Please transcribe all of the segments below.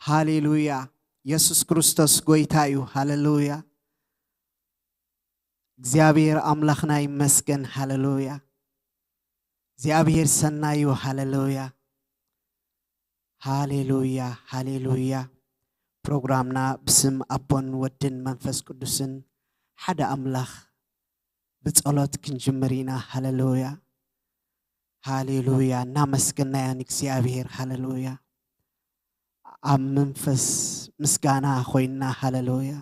ሃሌሉያ። የሱስ ክርስቶስ ጎይታ እዩ። ሃሌሉያ። እግዚኣብሔር ኣምላኽና ይመስገን። ሃሌሉያ። እግዚኣብሔር ሰናይ እዩ። ሃሌሉያ። ሃሌሉያ፣ ሃሌሉያ። ፕሮግራምና ብስም ኣቦን ወድን መንፈስ ቅዱስን ሓደ ኣምላኽ ብጸሎት ክንጅምር ኢና። ሃሌሉያ፣ ሃሌሉያ። እናመስገናዮ ንእግዚኣብሔር። ሃሌሉያ። ኣብ መንፈስ ምስጋና ኮይንና። ሃሌሉያ።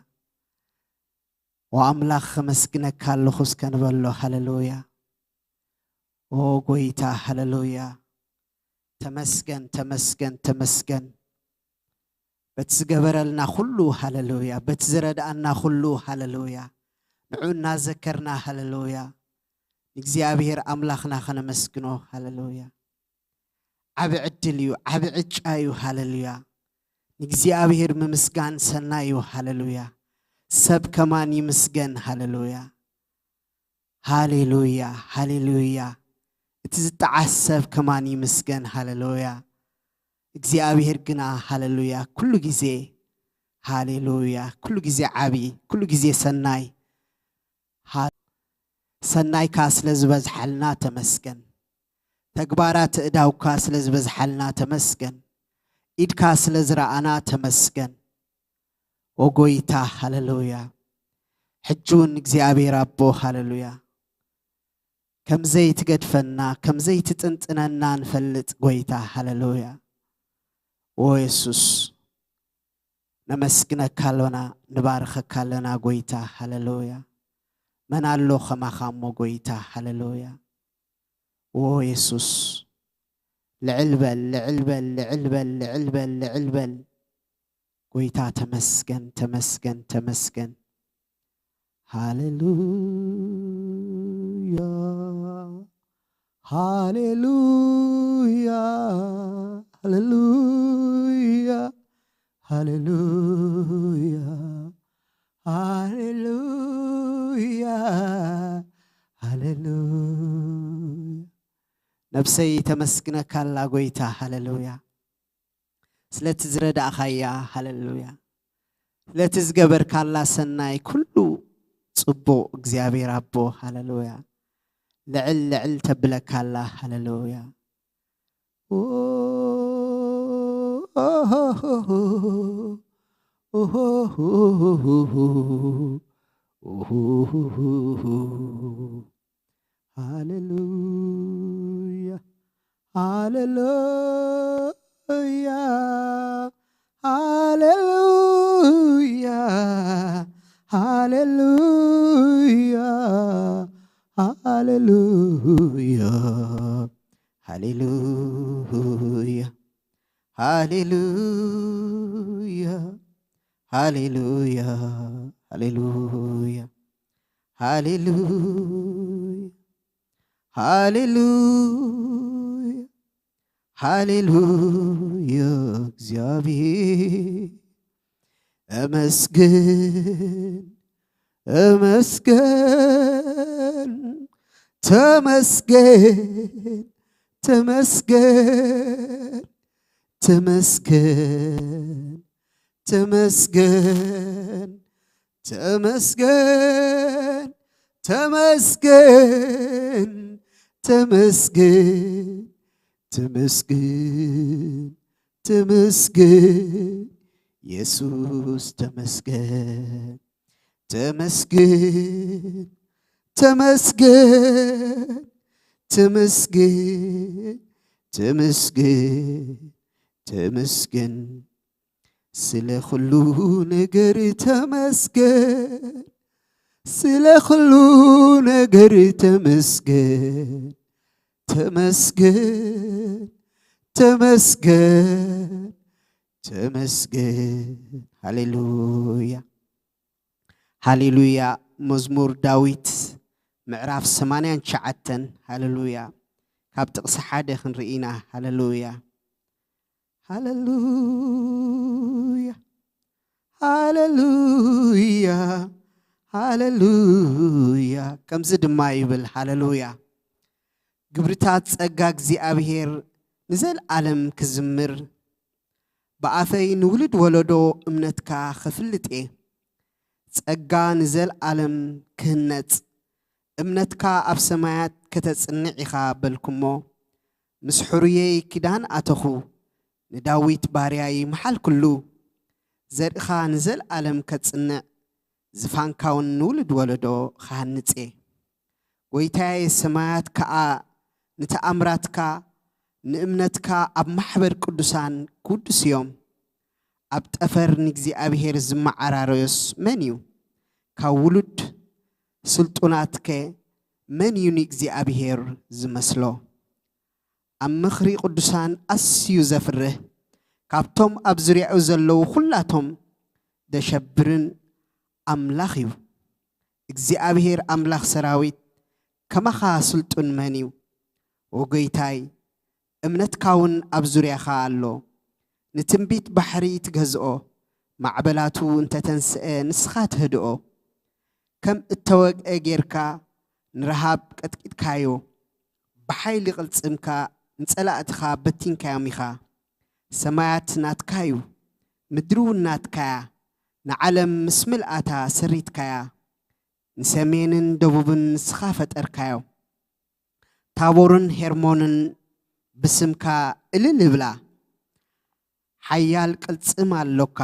ኦ ኣምላኽ ከመስግነካ ኣለኹ እስከ ንበሎ። ሃሌሉያ። ኦ ጎይታ፣ ሃሌሉያ። ተመስገን፣ ተመስገን፣ ተመስገን። በቲ ዝገበረልና ኩሉ፣ ሃሌሉያ። በቲ ዝረድኣና ኩሉ፣ ሃሌሉያ። ንዑ እናዘከርና፣ ሃሌሉያ። ንእግዚኣብሔር ኣምላኽና ከነመስግኖ፣ ሃሌሉያ። ዓቢ ዕድል እዩ፣ ዓቢ ዕጫ እዩ፣ ሃሌሉያ። ንእግዚኣብሔር ምምስጋን ሰናይ እዩ፣ ሃሌሉያ። ሰብ ከማን ይምስገን፣ ሃሌሉያ። ሃሌሉያ፣ ሃሌሉያ። እቲ ዝጠዓስ ሰብ ከማን ይምስገን፣ ሃሌሉያ። እግዚኣብሔር ግና፣ ሃሌሉያ፣ ኩሉ ግዜ፣ ሃሌሉያ፣ ኩሉ ግዜ ዓቢ፣ ኩሉ ግዜ ሰናይ። ሃ-፣ ሰናይካ ስለ ዝበዝሓልና ተመስገን። ተግባራት እዳውካ ስለ ዝበዝሓልና ተመስገን። ኢድካ ስለ ዝረኣና ተመስገን። ኦ ጎይታ፣ ሃሌሉያ። ሕጂ እውን እግዚኣብሔር ኣቦ፣ ሃሌሉያ፣ ከም ዘይትገድፈና፣ ከም ዘይትጥንጥነና ንፈልጥ ጎይታ፣ ሃሌሉያ። ኦ የሱስ፣ ነመስግነካ ኣሎና፣ ንባርኸካ ኣለና ጎይታ፣ ሃሌሉያ። መን ኣሎ ከማኻ እሞ ጎይታ፣ ሃሌሉያ። ኦ የሱስ፣ ልዕል በል፣ ልዕል በል፣ ልዕል በል፣ ልዕል በል፣ ልዕል በል። ጎይታ ተመስገን፣ ተመስገን፣ ተመስገን። ሃሌሉያ፣ ሃሌሉያ፣ ሃሌሉያ፣ ሃሌሉያ፣ ሃሌሉያ፣ ሃሌሉያ። ነብሰይ ተመስግነካ ኣላ ጎይታ። ሃሌሉያ። ስለቲ ዝረዳእኻያ፣ ሃሌሉያ። ስለቲ ዝገበርካላ ሰናይ ኩሉ ጽቡቕ፣ እግዚኣብሔር ኣቦ፣ ሃሌሉያ። ልዕል ልዕል ተብለካላ፣ ሃሌሉያ። ሃሌሉያ፣ ሃሌሉያ፣ ሃሌሉያ፣ ሃሌሉያ፣ ሃሌሉያ፣ ሃሌሉያ፣ ሃሌሉያ፣ ሃሌሉያ፣ ሃሌሉያ፣ ሃሌሉያ፣ ሃሌሉያ፣ ሃሌሉያ። እግዚኣብሔር እመስገን፣ እመስገን፣ ተመስገን፣ ተመስገን፣ ተመስገን፣ ተመስገን፣ ተመስገን፣ ተመስገን፣ ተመስገን፣ ተመስገን፣ ተመስገን፣ የሱስ ተመስገን። ተመስገን፣ ተመስገን፣ ተመስገን፣ ተመስገን፣ ተመስገን። ስለ ኩሉ ነገር ተመስገን፣ ስለ ኩሉ ነገር ተመስገን፣ ተመስገን፣ ተመስገን፣ ተመስገን። ሃሌሉያ፣ ሃሌሉያ። መዝሙር ዳዊት ምዕራፍ ሰማንያን ትሽዓተን። ሃሌሉያ። ካብ ጥቕሲ ሓደ ክንርኢ ኢና። ሃሌሉያ፣ ሃሌሉያ፣ ሃሌሉያ፣ ሃሌሉያ። ከምዚ ድማ ይብል። ሃሌሉያ። ግብርታት ጸጋ እግዚኣብሔር ንዘለኣለም ክዝምር፣ ብኣፈይ ንውሉድ ወለዶ እምነትካ ኸፍልጥ እየ። ጸጋ ንዘልኣለም ክህነጽ፣ እምነትካ ኣብ ሰማያት ከተጽንዕ ኢኻ በልኩሞ። ምስ ሕሩየይ ኪዳን ኣተኹ፣ ንዳዊት ባርያይ መሓልኩሉ። ዘርእኻ ንዘልኣለም ከጽንዕ፣ ዝፋንካውን ንውሉድ ወለዶ ክሃንጽ እየ። ጐይታየ፣ ሰማያት ከኣ ንተኣምራትካ፣ ንእምነትካ ኣብ ማሕበር ቅዱሳን ክውድስ እዮም። ኣብ ጠፈር ንእግዚኣብሔር ዝመዓራረዮስ መን እዩ? ካብ ውሉድ ስልጡናትከ መን እዩ ንእግዚኣብሔር ዝመስሎ? ኣብ ምኽሪ ቅዱሳን ኣስዩ ዘፍርህ፣ ካብቶም ኣብ ዙርያኡ ዘለዉ ኹላቶም ደሸብርን ኣምላኽ እዩ። እግዚኣብሔር ኣምላኽ ሰራዊት ከማኻ ስልጡን መን እዩ? ኦ ጐይታይ፣ እምነትካ እውን ኣብ ዙርያኻ ኣሎ። ንትንቢት ባሕሪ ትገዝኦ፣ ማዕበላቱ እንተ ተንስአ ንስኻ ትህድኦ። ከም እተወግአ ጌርካ ንረሃብ ቀጥቂጥካዮ፣ ብሓይሊ ቅልጽምካ ንጸላእትኻ በቲንካዮም ኢኻ። ሰማያት ናትካ እዩ፣ ምድሪ እውን ናትካ እያ፣ ንዓለም ምስ ምልኣታ ሰሪትካያ። ንሰሜንን ደቡብን ንስኻ ፈጠርካዮ። ታቦርን ሄርሞንን ብስምካ እልል ይብላ። ሓያል ቅልጽም ኣሎካ፣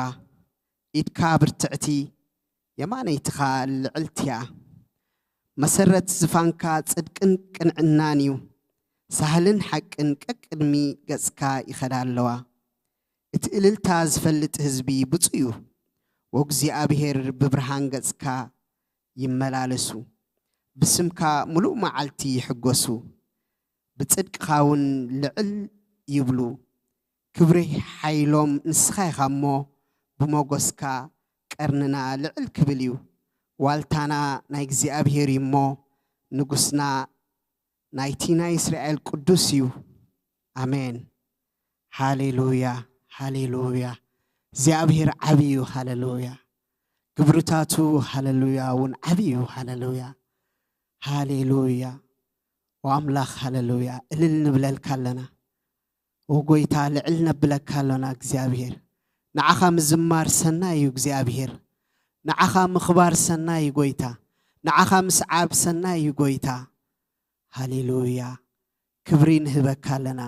ኢድካ ብርትዕቲ፣ የማነይትኻ ልዕልቲ እያ። መሰረት ዝፋንካ ጽድቅን ቅንዕናን እዩ። ሳህልን ሓቅን ቀቅድሚ ገጽካ ይኸዳ ኣለዋ። እቲ እልልታ ዝፈልጥ ህዝቢ ብፁዕ እዩ። ወእግዚኣብሔር ብብርሃን ገጽካ ይመላለሱ። ብስምካ ምሉእ መዓልቲ ይሕጎሱ። ብጽድቅኻ እውን ልዕል ይብሉ። ክብሪ ሓይሎም ንስኻ ኢኻ እሞ፣ ብሞገስካ ቀርንና ልዕል ክብል እዩ። ዋልታና ናይ እግዚኣብሔር እዩ እሞ፣ ንጉስና ናይቲ ናይ እስራኤል ቅዱስ እዩ። ኣሜን። ሃሌሉያ፣ ሃሌሉያ። እግዚኣብሔር ዓቢ እዩ። ሃሌሉያ። ግብርታቱ፣ ሃሌሉያ፣ እውን ዓቢ እዩ። ሃሌሉያ፣ ሃሌሉያ። ኦ ኣምላኽ፣ ሃሌሉያ። እልል ንብለልካ ኣለና። ኦ ጐይታ፣ ልዕል ነብለካ ኣሎና። እግዚኣብሔር፣ ንዓኻ ምዝማር ሰናይ እዩ። እግዚኣብሔር፣ ንዓኻ ምኽባር ሰናይ እዩ። ጐይታ፣ ንዓኻ ምስዓብ ሰናይ እዩ። ጐይታ፣ ሃሌሉያ። ክብሪ ንህበካ ኣለና።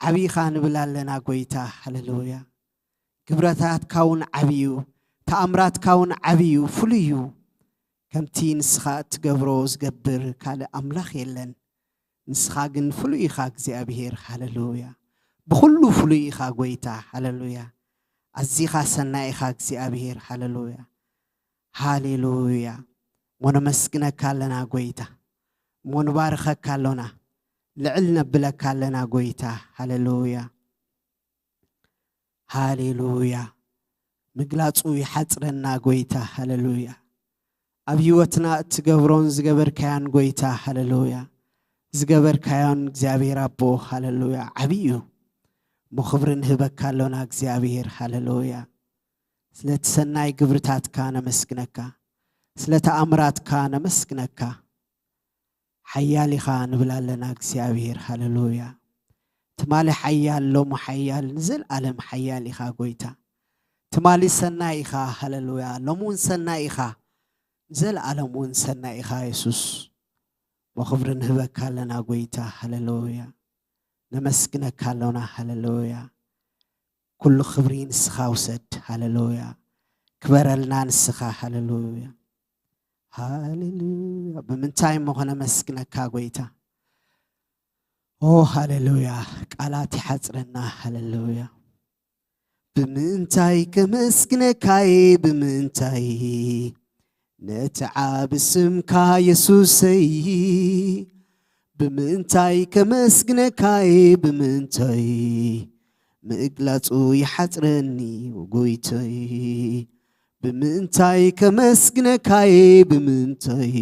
ዓቢኻ ንብል ኣለና ጐይታ። ሃሌሉያ። ግብረታትካ እውን ዓቢ እዩ። ተኣምራትካ እውን ዓቢ እዩ፣ ፍሉይ እዩ። ከምቲ ንስኻ እትገብሮ ዝገብር ካልእ ኣምላኽ የለን። ንስኻ ግን ፍሉይ ኢኻ እግዚኣብሔር። ሃሌሉያ። ብኹሉ ፍሉይ ኢኻ ጐይታ። ሃሌሉያ። ኣዚኻ ሰናይ ኢኻ እግዚኣብሔር። ሃሌሉያ። ሃሌሉያ። እሞ ነመስግነካ ኣለና ጐይታ። እሞ ንባርኸካ ኣሎና። ልዕል ነብለካ ኣለና ጐይታ። ሃሌሉያ። ሃሌሉያ። ምግላጹ ይሓጽረና ጐይታ። ሃሌሉያ። ኣብ ህይወትና እትገብሮን ዝገበርካዮን ጐይታ። ሃሌሉያ። ዝገበርካዮን እግዚኣብሔር ኣቦ። ሃሌሉያ። ዓቢ እዩ። እሞ ክብሪ ንህበካ ኣሎና እግዚኣብሔር። ሃሌሉያ። ስለቲ ሰናይ ግብርታትካ ነመስግነካ። ስለ ተኣምራትካ ነመስግነካ። ሓያል ኢኻ ንብል ኣለና እግዚኣብሔር። ሃሌሉያ። ትማሊ ሓያል፣ ሎሚ ሓያል፣ ንዘለኣለም ሓያል ኢኻ ጐይታ። ትማሊ ሰናይ ኢኻ። ሃሌሉያ። ሎሚ እውን ሰናይ ኢኻ። ንዘለኣለም እውን ሰናይ ኢኻ የሱስ። እሞ ክብሪ ንህበካ ኣለና ጐይታ። ሃሌሉያ። ነመስግነካ ኣሎና። ሃሌሉያ። ኩሉ ክብሪ ንስኻ ውሰድ። ሃሌሉያ። ክበረልና ንስኻ። ሃሌሉያ። ሃሌሉያ። ብምንታይ እሞ ከነመስግነካ ጐይታ? ኦ ሃሌሉያ። ቃላት ይሓጽረና። ሃሌሉያ። ብምንታይ ከመስግነካይ፣ ብምንታይ ነቲ ዓቢ ስምካ የሱሰይ? ብምንታይ ከመስግነካይ፣ ብምንታይ ምግላጹ ይሓጽረኒ ጐይታይ? ብምንታይ ከመስግነካይ፣ ብምንታይ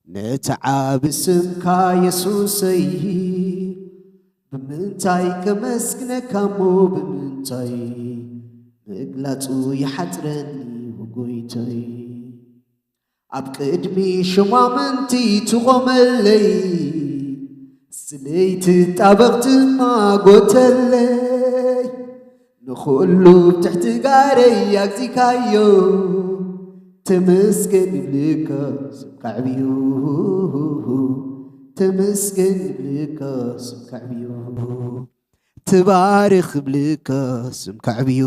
ነቲ ዓቢ ስምካ የሱሰይ? ብምንታይ ከመስግነካ እሞ፣ ብምንታይ ምግላጹ ይሓጽረኒ ጐይታይ? ኣብ ቅድሚ ሹማምንቲ ትቖመለይ፣ ስለይቲ ጣበቕ ትማጎተለይ። ንኹሉ ብትሕቲ ጋረይ ኣግዚካዮ። ተመስገን ይብልካ ስምካ ዕብዩ። ተመስገን ይብልካ ስምካ ዕብዩ። ተባረኽ ይብልካ ስምካ ዕብዩ።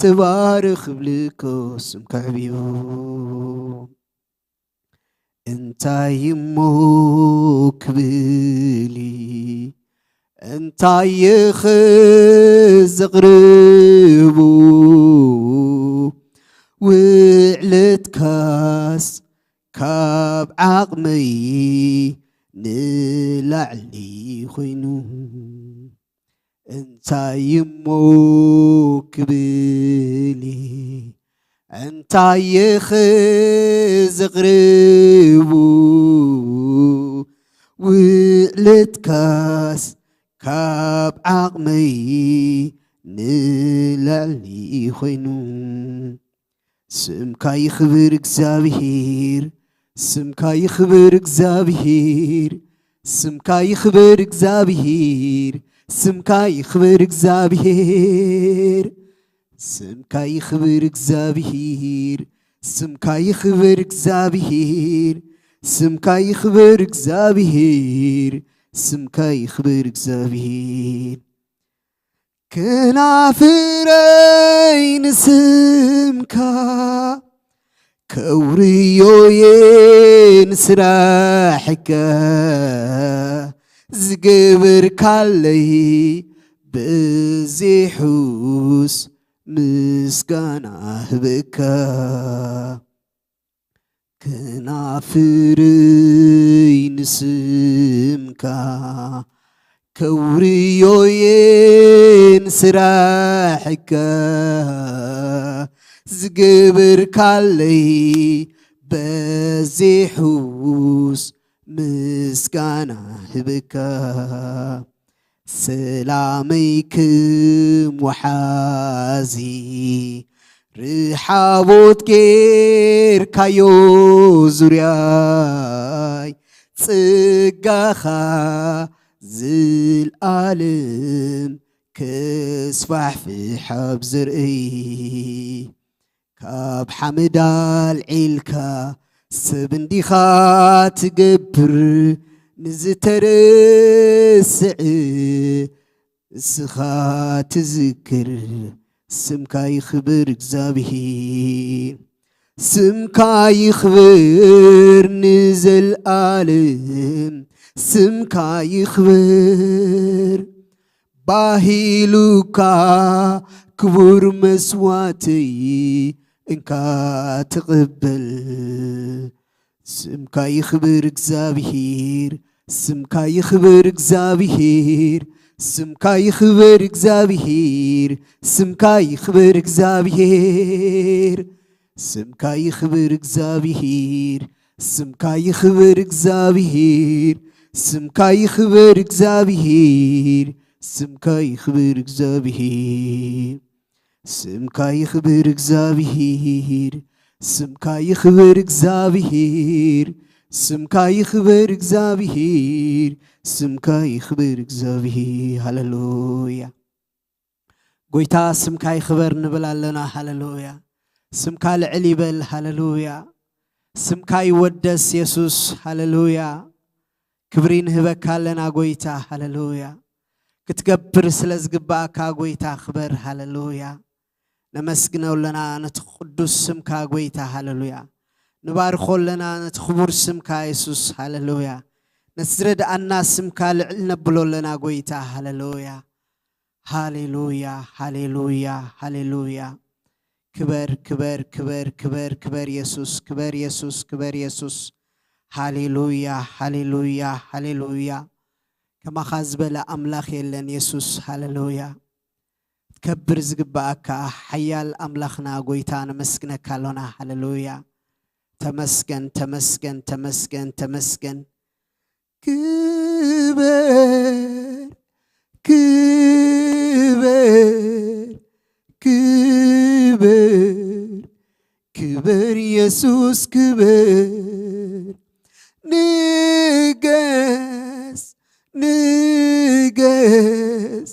ተባረኽ ይብልካ ስምካ ዕብዩ። እንታይ እሞ ክብል፣ እንታይ እየ ዘቕርቡ? ውዕለትካስ ካብ ዓቕመይ ንላዕሊ ኮይኑ። እንታይ እሞ ክብል፣ እንታይ እየ ዘቕርቡ? ውዕለትካስ ካብ ዓቕመይ ንላዕሊ ኮይኑ። ስምካ ይኽብር እግዚኣብሔር፣ ስምካ ይኽብር እግዚኣብሔር፣ ስምካ ይኽብር እግዚኣብሔር፣ ስምካ ይኽብር እግዚኣብሔር፣ ስምካ ይኽብር እግዚኣብሔር፣ ስምካ ይኽብር እግዚኣብሔር፣ ስምካ ይኽብር እግዚኣብሔር፣ ስምካ ይኽብር እግዚኣብሔር። ከናፍረይ ንስምካ ከውርዮ እየ ንስራሕካ፣ ዝገበርካለይ በዚሑስ ምስጋና ህበካ። ከናፍረይ ንስምካ ከውርዮ እየ ንስራሕካ፣ ዝገበርካለይ በዚሑስ ምስጋና ህበካ። ሰላመይ ከም ወሓዚ ርሓቦት ጌርካዮ ዙርያይ፣ ጸጋኻ ዝልኣለም ከስፋሕፍሕ ኣብ ዘርእይ። ካብ ሓመድ ኣልዒልካ ሰብ እንዲኻ ትገብር፣ ንዝተረስዐ እስኻ ትዝክር። ስምካ ይኽበር እግዚኣብሔር፣ ስምካ ይኽበር ንዘልኣለም፣ ስምካ ይኽበር። ባሂሉካ ክቡር መስዋእተይ እንካ ተቐበል። ስምካ ይኽበር እግዚኣብሔር፣ ስምካ ይኽበር እግዚኣብሔር፣ ስምካ ይኽበር እግዚኣብሔር፣ ስምካ ይኽበር እግዚኣብሔር። ስምካ ይኽበር እግዚኣብሔር፣ ስምካ ይኽበር እግዚኣብሔር፣ ስምካ ይኽበር እግዚኣብሔር፣ ስምካ ይኽበር እግዚኣብሔር። ስምካ ይኽበር እግዚኣብሔር፣ ስምካ ይኽበር እግዚኣብሔር፣ ስምካ ይኽበር እግዚኣብሔር፣ ስምካ ይኽበር እግዚኣብሔር። ሃሌሉያ። ጎይታ ስምካ ይኽበር ንብል ኣለና። ሃሌሉያ። ስምካ ልዕል ይበል። ሃሌሉያ። ስምካ ይወደስ የሱስ። ሃሌሉያ። ክብሪ ንህበካ ኣለና ጎይታ። ሃሌሉያ። ክትገብር ስለ ዝግባእካ ጎይታ ክበር። ሃሌሉያ። ነመስግኖ ኣለና ነቲ ቅዱስ ስምካ ጎይታ። ሃሌሉያ። ንባርኾ ኣለና ነቲ ክቡር ስምካ የሱስ። ሃሌሉያ። ነቲ ዝረድኣና ስምካ ልዕል ነብሎ ኣለና ጎይታ። ሃሌሉያ። ሃሌሉያ፣ ሃሌሉያ፣ ሃሌሉያ። ክበር፣ ክበር፣ ክበር፣ ክበር፣ ክበር የሱስ፣ ክበር የሱስ፣ ክበር የሱስ። ሃሌሉያ፣ ሃሌሉያ፣ ሃሌሉያ። ከማኻ ዝበለ ኣምላኽ የለን የሱስ። ሃሌሉያ። ክትከብር ዝግባኣካ ሓያል ኣምላኽና ጎይታ ነመስግነካ ኣሎና። ሃሌሉያ። ተመስገን፣ ተመስገን፣ ተመስገን፣ ተመስገን። ክበር፣ ክበር፣ ክበር፣ ክበር የሱስ ክበር። ንገስ፣ ንገስ፣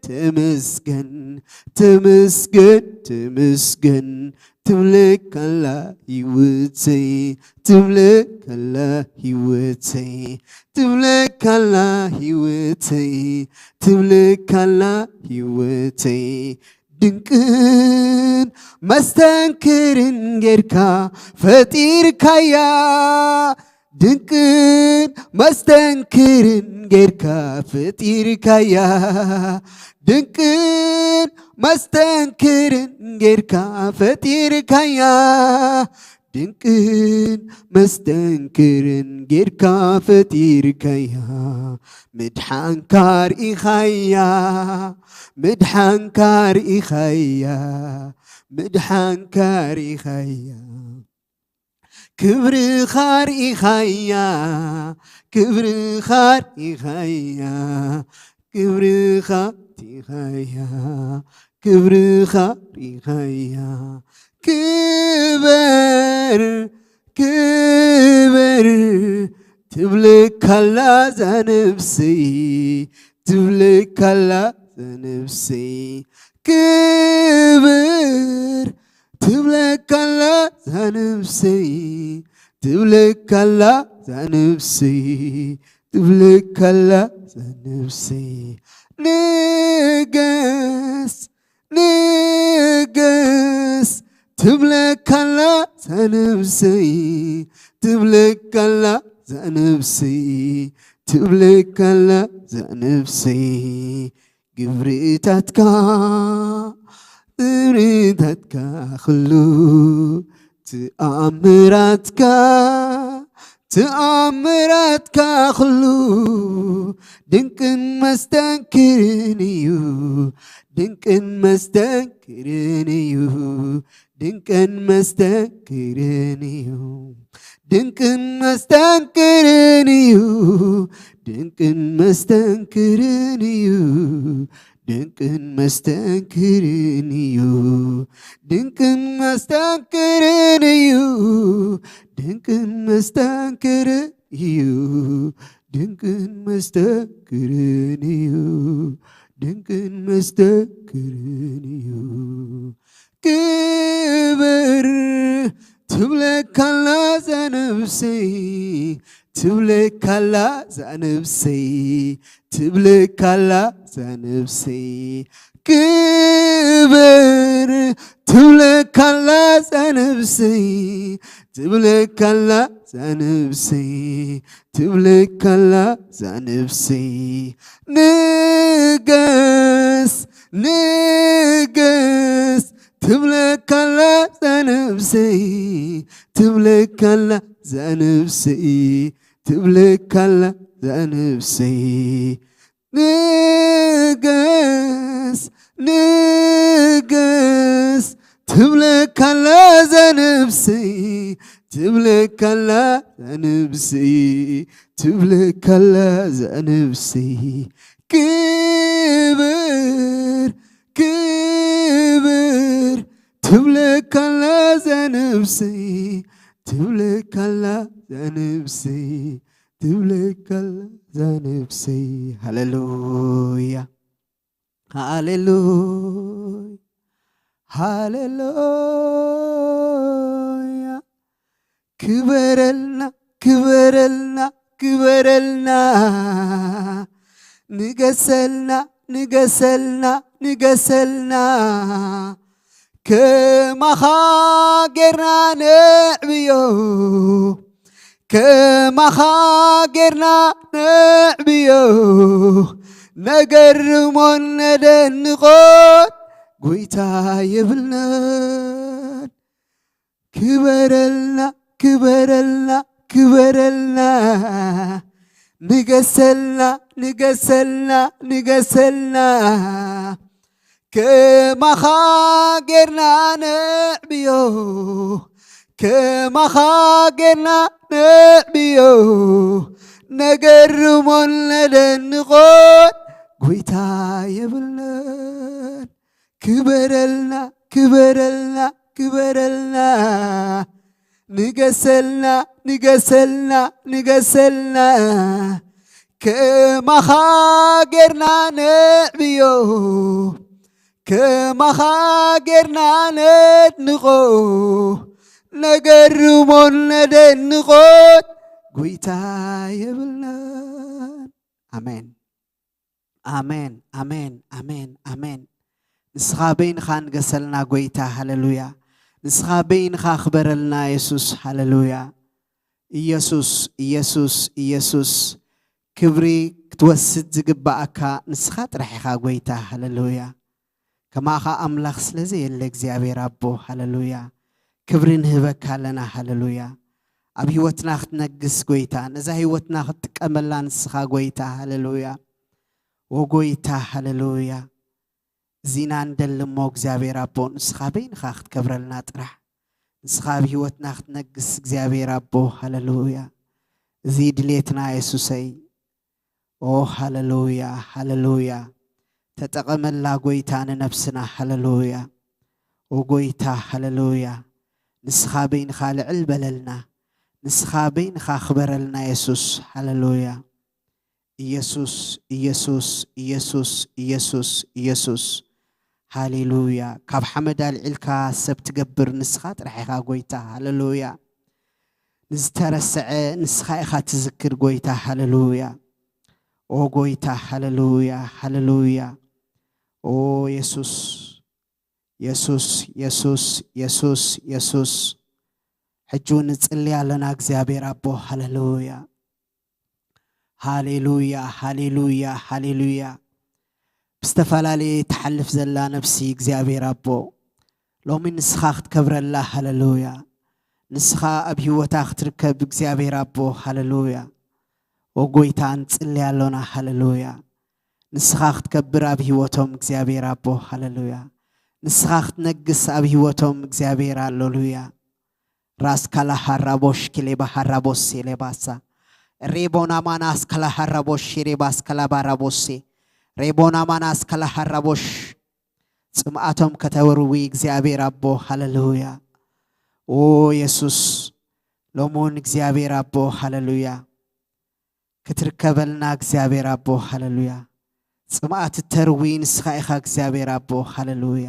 ተመስገን፣ ተመስገን፣ ተመስገን ትብለካላ ህይወተይ፣ ትብለካላ ህይወተይ፣ ትብለካላ ህይወተይ፣ ትብለካላ ህይወተይ። ድንቅን መስተንክርን ጌርካ ፈጢርካያ፣ ድንቅን መስተንክርን ጌርካ ፈጢርካያ፣ ድንቅን መስተንክርን ጌርካ ፈጢርካያ፣ ድንቅን መስተንክርን ጌርካ ፈጢርካያ። ምድሓንካ ርኢኻያ፣ ምድሓንካ ርኢኻያ፣ ምድሓንካ ርኢኻያ። ክብርኻ ርኢኻያ፣ ክብርኻ ርኢኻያ፣ ክብርኻ ርኢኻያ፣ ክብርኻ ርኢኻያ። ክበር፣ ክበር ትብለካላ ዛነብሰይ፣ ትብለካላ ዛነብሰይ። ክበር ትብለካላ ዛነብሰይ፣ ትብለካላ ዛነብሰይ፣ ትብለካላ ዛነብሰይ። ንገስ፣ ንገስ ትብለካላ ዛነብሰይ፣ ትብለካላ ዛነብሰይ፣ ትብለካላ ዛነብሰይ። ግብርታትካ፣ ግብርታትካ ኩሉ፣ ትኣምራትካ፣ ትኣምራትካ ኩሉ ድንቅን መስተንክርን እዩ፣ ድንቅን መስተንክርን እዩ፣ ድንቅን መስተንክርን እዩ፣ ድንቅን መስተንክርን እዩ፣ ድንቅን መስተንክርን እዩ፣ ድንቅን መስተንክርን እዩ፣ ድንቅን መስተንክርን እዩ፣ ድንቅን መስተንክርን እዩ፣ ድንቅን መስተንክርን እዩ፣ ድንቅን መስተንክርን እዩ። ክብር ትብለካላ ዛነብሰይ፣ ትብለካላ ዛነብሰይ፣ ትብለካላ ዛነብሰይ። ክብር ትብለካላ ዛነብሰይ፣ ትብለካላ ዛነብሰይ፣ ትብለካላ ዛነብሰይ። ንገስ፣ ንገስ ትብለካላ ዛነብሰይ፣ ትብለካላ ዛነብሰይ፣ ትብለካላ ዛነብሰይ። ንገስ፣ ንገስ ትብለካላ ዛነብሰይ፣ ትብለካላ ዛነብሰይ፣ ትብለካላ ዛነብሰይ። ክብር፣ ክብር ትብለካላ ዛነብሰይ፣ ትብለካላ ዛነብሰይ፣ ትብለካላ ዛነብሰይ። ሃሌሉያ፣ ሃሌሉያ፣ ሃሌሉያ። ክበረልና፣ ክበረልና፣ ክበረልና። ንገሰልና፣ ንገሰልና፣ ንገሰልና። ከማኻ ጌርና ነዕብዮ፣ ከማኻ ጌርና ነዕብዮ። ነገርሞን ነደንቖን ጎይታ የብልናን። ክበረልና፣ ክበረልና፣ ክበረልና። ንገሰልና፣ ንገሰልና፣ ንገሰልና። ከማኻ ጌርና ነዕብዮ፣ ከማኻ ጌርና ነዕብዮ። ነገርሞን ነደንቖን ጎይታ የብልናን። ክበረልና፣ ክበረልና፣ ክበረልና። ንገሰልና፣ ንገሰልና፣ ንገሰልና። ከማኻ ጌርና ነዕብዮ፣ ከማኻ ጌርና ነድንቖ፣ ነገርሞን ነደንቖን ጎይታ የብልናን። ኣሜን፣ ኣሜን፣ ኣሜን፣ ኣሜን፣ ኣሜን። ንስኻ በይንኻ ንገሰልና ጎይታ፣ ሃሌሉያ። ንስኻ በይንኻ ክበረልና የሱስ፣ ሃሌሉያ። ኢየሱስ፣ ኢየሱስ፣ ኢየሱስ፣ ክብሪ ክትወስድ ዝግባኣካ ንስኻ ጥራሕ ኢኻ ጎይታ፣ ሃሌሉያ። ከማኻ ኣምላኽ ስለ ዘየለ እግዚኣብሔር ኣቦ፣ ሃሌሉያ። ክብሪ ንህበካ ኣለና፣ ሃሌሉያ። ኣብ ህይወትና ክትነግስ ጎይታ፣ ነዛ ህይወትና ክትጥቀመላ ንስኻ ጎይታ፣ ሃሌሉያ። ኦ ጎይታ፣ ሃሌሉያ። እዚና ንደሊ እሞ እግዚኣብሔር ኣቦ፣ ንስኻ በይንኻ ክትከብረልና ጥራሕ። ንስኻ ኣብ ህይወትና ክትነግስ እግዚኣብሔር ኣቦ፣ ሃሌሉያ። እዚ ድሌትና የሱሰይ። ኦ ሃሌሉያ፣ ሃሌሉያ። ተጠቐመላ ጎይታ ንነብስና፣ ሃሌሉያ። ኦ ጎይታ፣ ሃሌሉያ። ንስኻ በይንኻ ልዕል በለልና። ንስኻ በይንኻ ክበረልና የሱስ፣ ሃሌሉያ። ኢየሱስ፣ ኢየሱስ፣ ኢየሱስ፣ ኢየሱስ፣ ኢየሱስ። ሃሌሉያ። ካብ ሓመድ ኣልዒልካ ሰብ ትገብር ንስኻ ጥራሕ ኢኻ ጎይታ፣ ሃሌሉያ። ንዝተረስዐ ንስኻ ኢኻ ትዝክር ጎይታ፣ ሃሌሉያ። ኦ ጎይታ፣ ሃሌሉያ፣ ሃሌሉያ። ኦ የሱስ፣ የሱስ፣ የሱስ፣ የሱስ፣ የሱስ። ሕጂ እውን ንጽሊ ኣለና እግዚኣብሔር ኣቦ፣ ሃሌሉያ። ሃሌሉያ፣ ሃሌሉያ፣ ሃሌሉያ። ብዝተፈላለየ ትሓልፍ ዘላ ነፍሲ እግዚኣብሔር ኣቦ፣ ሎሚ ንስኻ ክትከብረላ፣ ሃሌሉያ። ንስኻ ኣብ ህይወታ ክትርከብ እግዚኣብሔር ኣቦ፣ ሃሌሉያ። ኦ ጎይታ፣ ንጽሊ ኣሎና፣ ሃሌሉያ። ንስኻ ክትከብር ኣብ ህይወቶም እግዚኣብሔር ኣቦ፣ ሃሌሉያ። ንስኻ ክትነግስ ኣብ ህይወቶም እግዚኣብሔር፣ ሃሌሉያ። ራስ ካላ ሃራቦሽ ኪሌባ ሃራቦሴ ሌባሳ ሬቦና ማናስ ካላ ሃራቦሽ ሬባስ ካላ ባራቦሴ ሬቦና ማናስ ካላ ሃራቦሽ። ጽምኣቶም ከተርዊ እግዚኣብሔር ኣቦ፣ ሃሌሉያ። ኦ የሱስ፣ ሎሚ እውን እግዚኣብሔር ኣቦ፣ ሃሌሉያ። ክትርከበልና እግዚኣብሔር ኣቦ፣ ሃሌሉያ። ጽምኣት እተርዊ ንስኻ ኢኻ እግዚኣብሔር ኣቦ፣ ሃሌሉያ።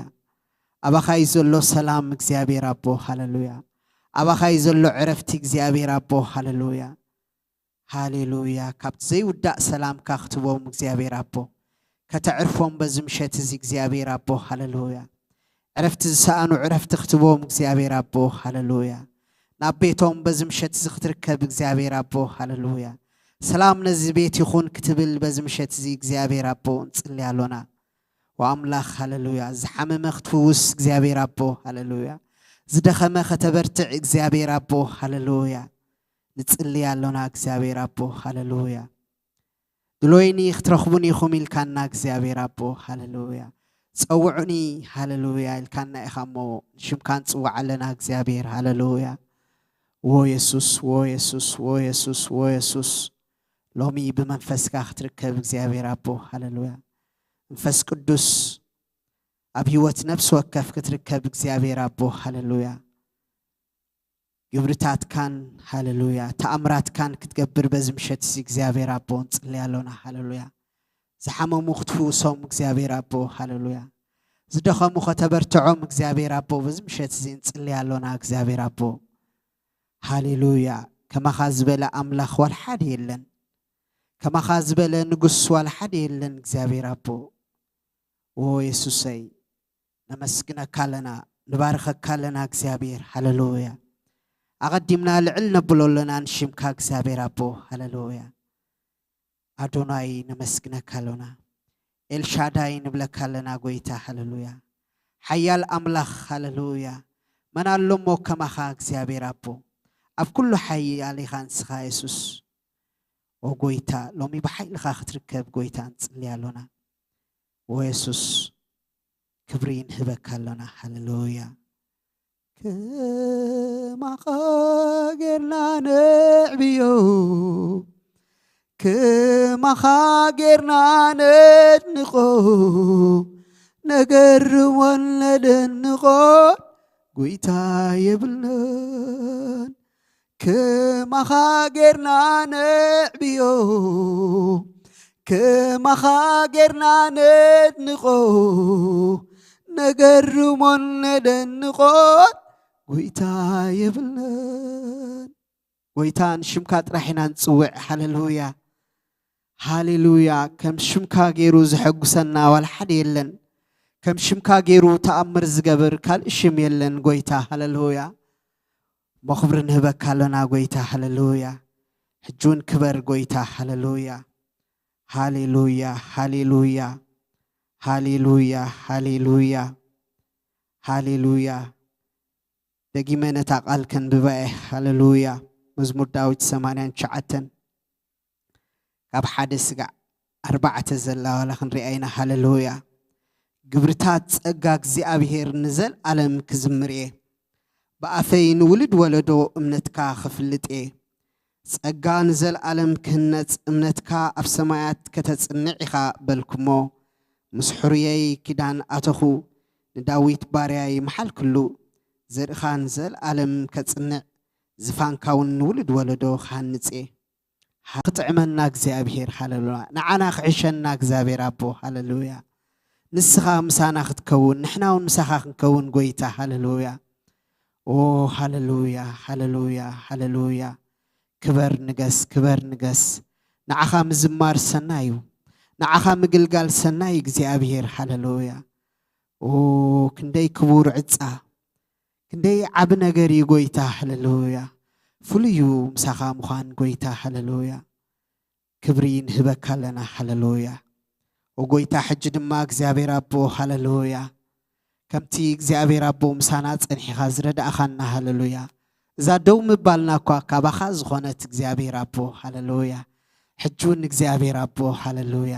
ኣባኻ እዩ ዘሎ ሰላም እግዚኣብሔር ኣቦ፣ ሃሌሉያ። ኣባኻ እዩ ዘሎ ዕረፍቲ እግዚኣብሔር ኣቦ፣ ሃሌሉያ። ሃሌሉያ። ካብቲ ዘይውዳእ ሰላምካ ክትቦም እግዚኣብሔር ኣቦ፣ ከተዕርፎም በዚ ምሸት እዚ እግዚኣብሔር ኣቦ፣ ሃሌሉያ። ዕረፍቲ ዝሰኣኑ ዕረፍቲ ክትቦም እግዚኣብሔር ኣቦ፣ ሃሌሉያ። ናብ ቤቶም በዚ ምሸት እዚ ክትርከብ እግዚኣብሔር ኣቦ፣ ሃሌሉያ። ሰላም ነዚ ቤት ይኹን ክትብል በዚ ምሸት እዚ እግዚኣብሔር ኣቦ ንጽሊ ኣሎና። ወኣምላኽ፣ ሃሌሉያ። ዝሓመመ ክትፍውስ እግዚኣብሔር ኣቦ፣ ሃሌሉያ። ዝደኸመ ከተበርትዕ እግዚኣብሔር ኣቦ፣ ሃሌሉያ። ንጽሊ ኣሎና እግዚኣብሔር ኣቦ፣ ሃሌሉያ። ድሎይኒ ክትረኽቡኒ ኢኹም ኢልካና እግዚኣብሔር ኣቦ፣ ሃሌሉያ። ጸውዑኒ፣ ሃሌሉያ፣ ኢልካና ኢኻ እሞ ንሽምካ ንጽውዕ ኣለና እግዚኣብሔር፣ ሃሌሉያ። ዎ የሱስ፣ ዎ የሱስ፣ ዎ የሱስ፣ ዎ የሱስ። ሎሚ ብመንፈስካ ክትርከብ እግዚኣብሔር ኣቦ፣ ሃሌሉያ። መንፈስ ቅዱስ ኣብ ህይወት ነፍሲ ወከፍ ክትርከብ እግዚኣብሔር ኣቦ፣ ሃሌሉያ። ግብርታትካን፣ ሃሌሉያ፣ ተኣምራትካን ክትገብር በዚ ምሸት እዚ እግዚኣብሔር ኣቦ ንጽሊ ኣሎና፣ ሃሌሉያ። ዝሓመሙ ክትፍውሶም እግዚኣብሔር ኣቦ፣ ሃሌሉያ። ዝደኸሙ ከተበርትዖም እግዚኣብሔር ኣቦ በዚ ምሸት እዚ ንጽሊ ኣሎና እግዚኣብሔር ኣቦ፣ ሃሌሉያ። ከማኻ ዝበለ ኣምላኽ ዋላ ሓደ የለን። ከማኻ ዝበለ ንጉስ ዋላ ሓደ የለን እግዚኣብሔር ኣቦ። ዎ የሱሰይ፣ ነመስግነካ ኣለና፣ ንባርኸካ ኣለና እግዚኣብሔር፣ ሃሌሉያ። ኣቐዲምና ልዕል ነብሎ ኣለና ንሽምካ እግዚኣብሔር ኣቦ፣ ሃሌሉያ። ኣዶናይ ነመስግነካ ኣሎና፣ ኤልሻዳይ ንብለካ ኣለና ጎይታ፣ ሃሌሉያ። ሓያል ኣምላኽ፣ ሃሌሉያ። መን ኣሎ እሞ ከማኻ እግዚኣብሔር ኣቦ፣ ኣብ ኩሉ ሓያል ኢኻ ንስኻ የሱስ። ኦ ጎይታ፣ ሎሚ ብሓይልኻ ክትርከብ ጎይታ ንጽሊ ኣሎና። ዎ የሱስ፣ ክብሪ ንህበካ ኣሎና፣ ሃሌሉያ። ከማኻ ጌርና ነዕብዮ፣ ከማኻ ጌርና ነድንቖ፣ ነገርሞን ነደንቖ ጎይታ የብልናን። ከማኻ ጌርና ነዕብዮ፣ ከማኻ ጌርና ነድንቆ፣ ነገርሞን ነደንቆን ጎይታ የብልናን። ጎይታ ንሽምካ ጥራሕ ኢና ንጽውዕ። ሃሌሉያ፣ ሃሌሉያ። ከም ሽምካ ገይሩ ዘሐጉሰና ዋላ ሓደ የለን። ከም ሽምካ ገይሩ ተኣምር ዝገብር ካልእ ሽም የለን ጎይታ። ሃሌሉያ። እሞ ክብሪ ንህበካ ኣሎና ጎይታ። ሃሌሉያ። ሕጂ እውን ክበር ጎይታ። ሃሌሉያ፣ ሃሌሉያ፣ ሃሌሉያ፣ ሃሌሉያ፣ ሃሌሉያ፣ ሃሌሉያ። ደጊመ ነታ ቃል ከንብባ እየ። ሃሌሉያ። መዝሙር ዳዊት ሰማንያን ትሽዓተን ካብ ሓደ ስጋዕ ኣርባዕተ ዘላ ዋላ ክንሪኣ ኢና። ሃሌሉያ። ግብርታት ጸጋ እግዚኣብሔር ንዘልኣለም ክዝምር እየ። ብኣፈይ ንውሉድ ወለዶ እምነትካ ክፍልጥ እየ። ጸጋ ንዘልኣለም ክህነጽ እምነትካ ኣብ ሰማያት ከተጽንዕ ኢኻ በልኩሞ። ምስ ሕሩየይ ኪዳን ኣተኹ፣ ንዳዊት ባርያይ መሓልክሉ። ዘርእኻ ንዘልኣለም ከጽንዕ፣ ዝፋንካ እውን ንውሉድ ወለዶ ክሃንጽ እየ። ክጥዕመና እግዚኣብሔር፣ ሃሌሉያ። ንዓና ክሕሸና እግዚኣብሔር ኣቦ፣ ሃሌሉያ። ንስኻ ምሳና ክትከውን፣ ንሕና እውን ምሳኻ ክንከውን ጎይታ፣ ሃሌሉያ። ኦ፣ ሃሌሉያ፣ ሃሌሉያ፣ ሃሌሉያ። ክበር ንገስ፣ ክበር ንገስ። ንዓኻ ምዝማር ሰናይ እዩ። ንዓኻ ምግልጋል ሰናይ እዩ እግዚኣብሔር፣ ሃሌሉያ። ኦ፣ ክንደይ ክቡር ዕጻ፣ ክንደይ ዓቢ ነገር እዩ ጎይታ፣ ሃሌሉያ። ፍሉይ እዩ ምሳኻ ምዃን ጎይታ፣ ሃሌሉያ። ክብሪ ንህበካ ኣለና፣ ሃሌሉያ። ኦ ጎይታ፣ ሕጂ ድማ እግዚኣብሔር ኣቦ፣ ሃሌሉያ። ከምቲ እግዚኣብሔር ኣቦ ምሳና ጸኒሕኻ ዝረዳእኻና፣ ሃሌሉያ። እዛ ደው ምባልና እኳ ካባኻ ዝኾነት እግዚኣብሔር ኣቦ፣ ሃሌሉያ። ሕጂ እውን እግዚኣብሔር ኣቦ፣ ሃሌሉያ።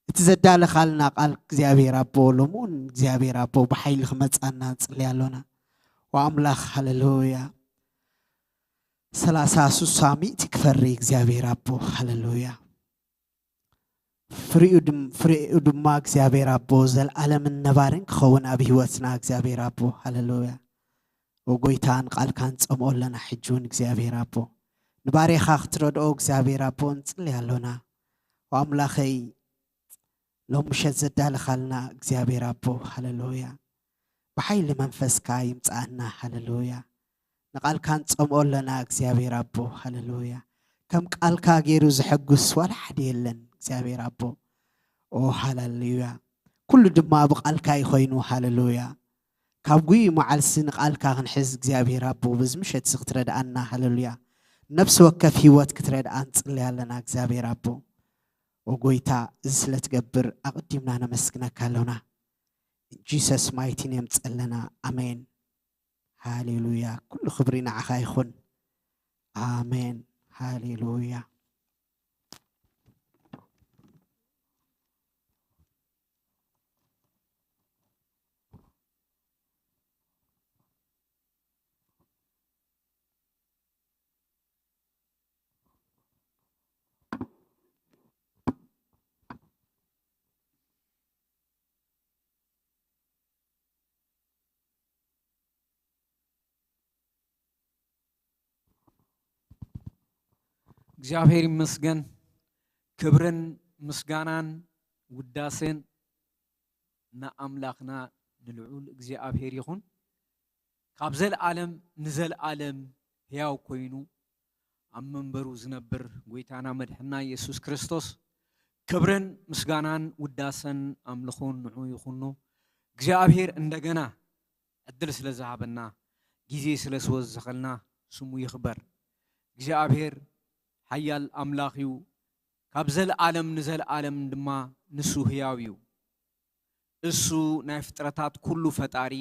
እቲ ዘዳለኻልና ቃል እግዚኣብሔር ኣቦ፣ ሎሚ እውን እግዚኣብሔር ኣቦ ብሓይሊ ክመጻና ንጽሊ ኣሎና። ወኣምላኽ፣ ሃሌሉያ። ሰላሳ፣ ስሳ፣ ሚእቲ ክፈሪ እግዚኣብሔር ኣቦ፣ ሃሌሉያ። ፍሬኡ ድም-፣ ፍሬኡ ድማ እግዚኣብሔር ኣቦ፣ ዘልኣለምን ነባርን ክኸውን ኣብ ህይወትና እግዚኣብሔር ኣቦ፣ ሃሌሉያ። ወጎይታ ንቃልካ ንጸምኦ ኣለና፣ ሕጂ እውን እግዚኣብሔር ኣቦ። ንባርያኻ ክትረድኦ እግዚኣብሔር ኣቦ ንጽሊ ኣሎና። ወኣምላኸይ፣ ሎም ምሸት ዘዳለኻልና እግዚኣብሔር ኣቦ፣ ሃሌሉያ። ብሓይሊ መንፈስካ ይምጽኣና፣ ሃሌሉያ። ንቃልካ ንጸምኦ ኣለና እግዚኣብሔር ኣቦ፣ ሃሌሉያ። ከም ቃልካ ገይሩ ዘሐጉስ ዋላ ሓደ የለን እግዚኣብሔር ኣቦ። ኦ፣ ሃሌሉያ። ኩሉ ድማ ብቃልካ እዩ ኮይኑ፣ ሃሌሉያ። ካብ ጉይ መዓልሲ ንቃልካ ክንሕዝ እግዚኣብሔር ኣቦ፣ በዚ ምሸት እዚ ክትረድኣና፣ ሃሌሉያ። ነፍሲ ወከፍ ህይወት ክትረድኣ ንጽሊ ኣለና እግዚኣብሔር ኣቦ። ኦ ጎይታ፣ እዚ ስለ ትገብር ኣቐዲምና ነመስግነካ ኣሎና። In Jesus mighty name ጸለና። ኣሜን። ሃሌሉያ። ኩሉ ክብሪ ንዓኻ ይኹን። ኣሜን። ሃሌሉያ። እግዚኣብሔር ይመስገን። ክብርን ምስጋናን ውዳሴን ንኣምላኽና ንልዑል እግዚኣብሔር ይኹን። ካብ ዘለዓለም ንዘለዓለም ሕያው ኮይኑ ኣብ መንበሩ ዝነብር ጎይታና መድሕና ኢየሱስ ክርስቶስ ክብርን ምስጋናን ውዳሰን ኣምልኾን ንዑ ይኹኑ። እግዚኣብሔር እንደገና ዕድል ስለ ዝሃበና፣ ግዜ ስለ ዝወሰኸልና ስሙ ይኽበር። እግዚኣብሔር ሓያል ኣምላኽ እዩ። ካብ ዘለዓለም ንዘለዓለም ድማ ንሱ ህያው እዩ። እሱ ናይ ፍጥረታት ኩሉ ፈጣሪ፣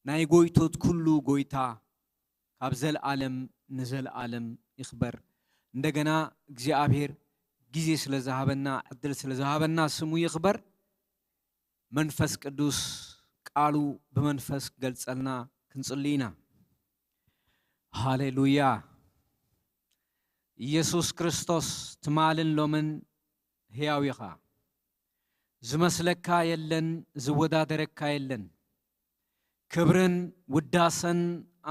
ናይ ጎይቶት ኩሉ ጎይታ፣ ካብ ዘለዓለም ንዘለዓለም ይኽበር። እንደገና እግዚኣብሔር ግዜ ስለ ዝሃበና፣ ዕድል ስለ ዝሃበና ስሙ ይኽበር። መንፈስ ቅዱስ ቃሉ ብመንፈስ ክገልጸልና ክንጽሊ ኢና። ሃሌሉያ። ኢየሱስ ክርስቶስ ትማልን ሎምን ሕያው ኢኻ። ዝመስለካ የለን፣ ዝወዳደረካ የለን። ክብርን ውዳሰን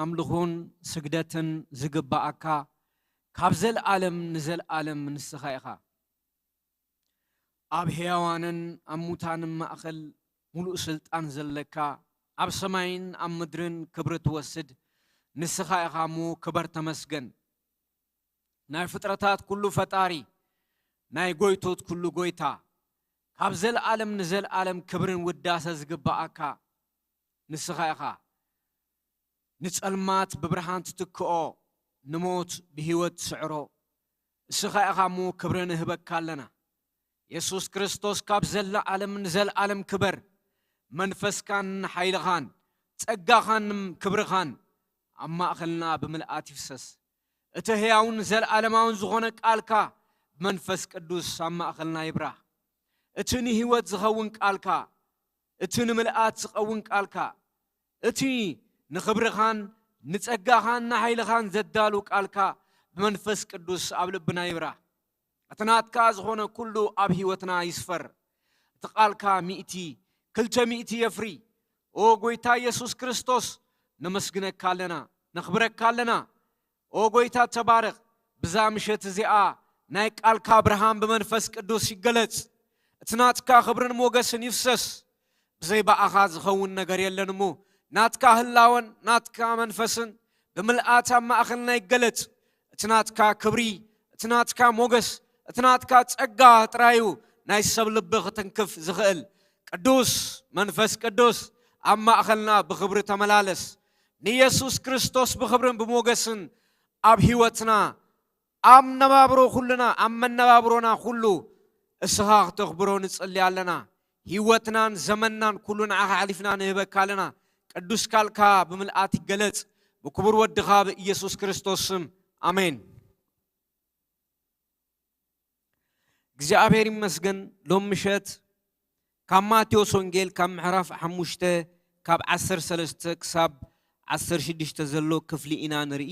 ኣምልኾን ስግደትን ዝግብኣካ ካብ ዘለኣለም ንዘለኣለም ንስኻ ኢኻ። ኣብ ሕያዋንን ኣብ ሙታንን ማእኸል ሙሉእ ስልጣን ዘለካ፣ ኣብ ሰማይን ኣብ ምድርን ክብሪ ትወስድ ንስኻ ኢኻ እሞ ክበር ተመስገን። ናይ ፍጥረታት ኩሉ ፈጣሪ፣ ናይ ጎይቶት ኩሉ ጎይታ፣ ካብ ዘለኣለም ንዘለኣለም ክብርን ውዳሰ ዝግብኣካ ንስኻ ኢኻ። ንጸልማት ብብርሃን ትትክኦ፣ ንሞት ብህይወት ትስዕሮ፣ እስኻ ኢኻ እሞ ክብሪ ንህበካ ኣለና። የሱስ ክርስቶስ ካብ ዘለኣለም ንዘለኣለም ክበር። መንፈስካን ሓይልኻን ጸጋኻን ክብርኻን ኣብ ማእኸልና ብምልኣት ይፍሰስ። እቲ ህያውን ዘለኣለማውን ዝኾነ ቃልካ ብመንፈስ ቅዱስ ኣብ ማእኸልና ይብራህ። እቲ ንህይወት ዝኸውን ቃልካ፣ እቲ ንምልኣት ዝኸውን ቃልካ፣ እቲ ንኽብርኻን ንጸጋኻን ንሓይልኻን ዘዳሉ ቃልካ ብመንፈስ ቅዱስ ኣብ ልብና ይብራህ። እቲ ናትካ ዝኾነ ኩሉ ኣብ ህይወትና ይስፈር። እቲ ቃልካ ሚእቲ፣ ክልተ ሚእቲ የፍሪ። ኦ ጎይታ የሱስ ክርስቶስ፣ ነመስግነካ ኣለና፣ ነኽብረካ ኣለና። ኦ ጎይታ ተባረኽ። ብዛ ምሸት እዚኣ ናይ ቃልካ ብርሃን ብመንፈስ ቅዱስ ይገለጽ። እቲ ናትካ ክብርን ሞገስን ይፍሰስ። ብዘይ ብኣኻ ዝኸውን ነገር የለን እሞ፣ ናትካ ህላወን ናትካ መንፈስን ብምልኣት ኣብ ማእኸልና ይገለጽ። እቲ ናትካ ክብሪ፣ እቲ ናትካ ሞገስ፣ እቲ ናትካ ጸጋ ጥራዩ ናይ ሰብ ልቢ ክትንክፍ ዝኽእል። ቅዱስ መንፈስ ቅዱስ፣ ኣብ ማእኸልና ብኽብሪ ተመላለስ። ንየሱስ ክርስቶስ ብኽብርን ብሞገስን ኣብ ህይወትና፣ ኣብ ነባብሮ ኩልና፣ ኣብ መነባብሮና ኩሉ እስኻ ክተኽብሮ ንጽሊ ኣለና። ህይወትናን ዘመንናን ኩሉ ንዓኻ ኣሕሊፍና ንህበካ ኣለና። ቅዱስ ቃልካ ብምልኣት ይገለጽ። ብክቡር ወድኻ ብኢየሱስ ክርስቶስ ስም፣ ኣሜን። እግዚኣብሔር ይመስገን። ሎም ምሸት ካብ ማቴዎስ ወንጌል ካብ ምዕራፍ ሓሙሽተ ካብ ዓሰርተ ሰለስተ ክሳብ ዓሰርተ ሽዱሽተ ዘሎ ክፍሊ ኢና ንርኢ።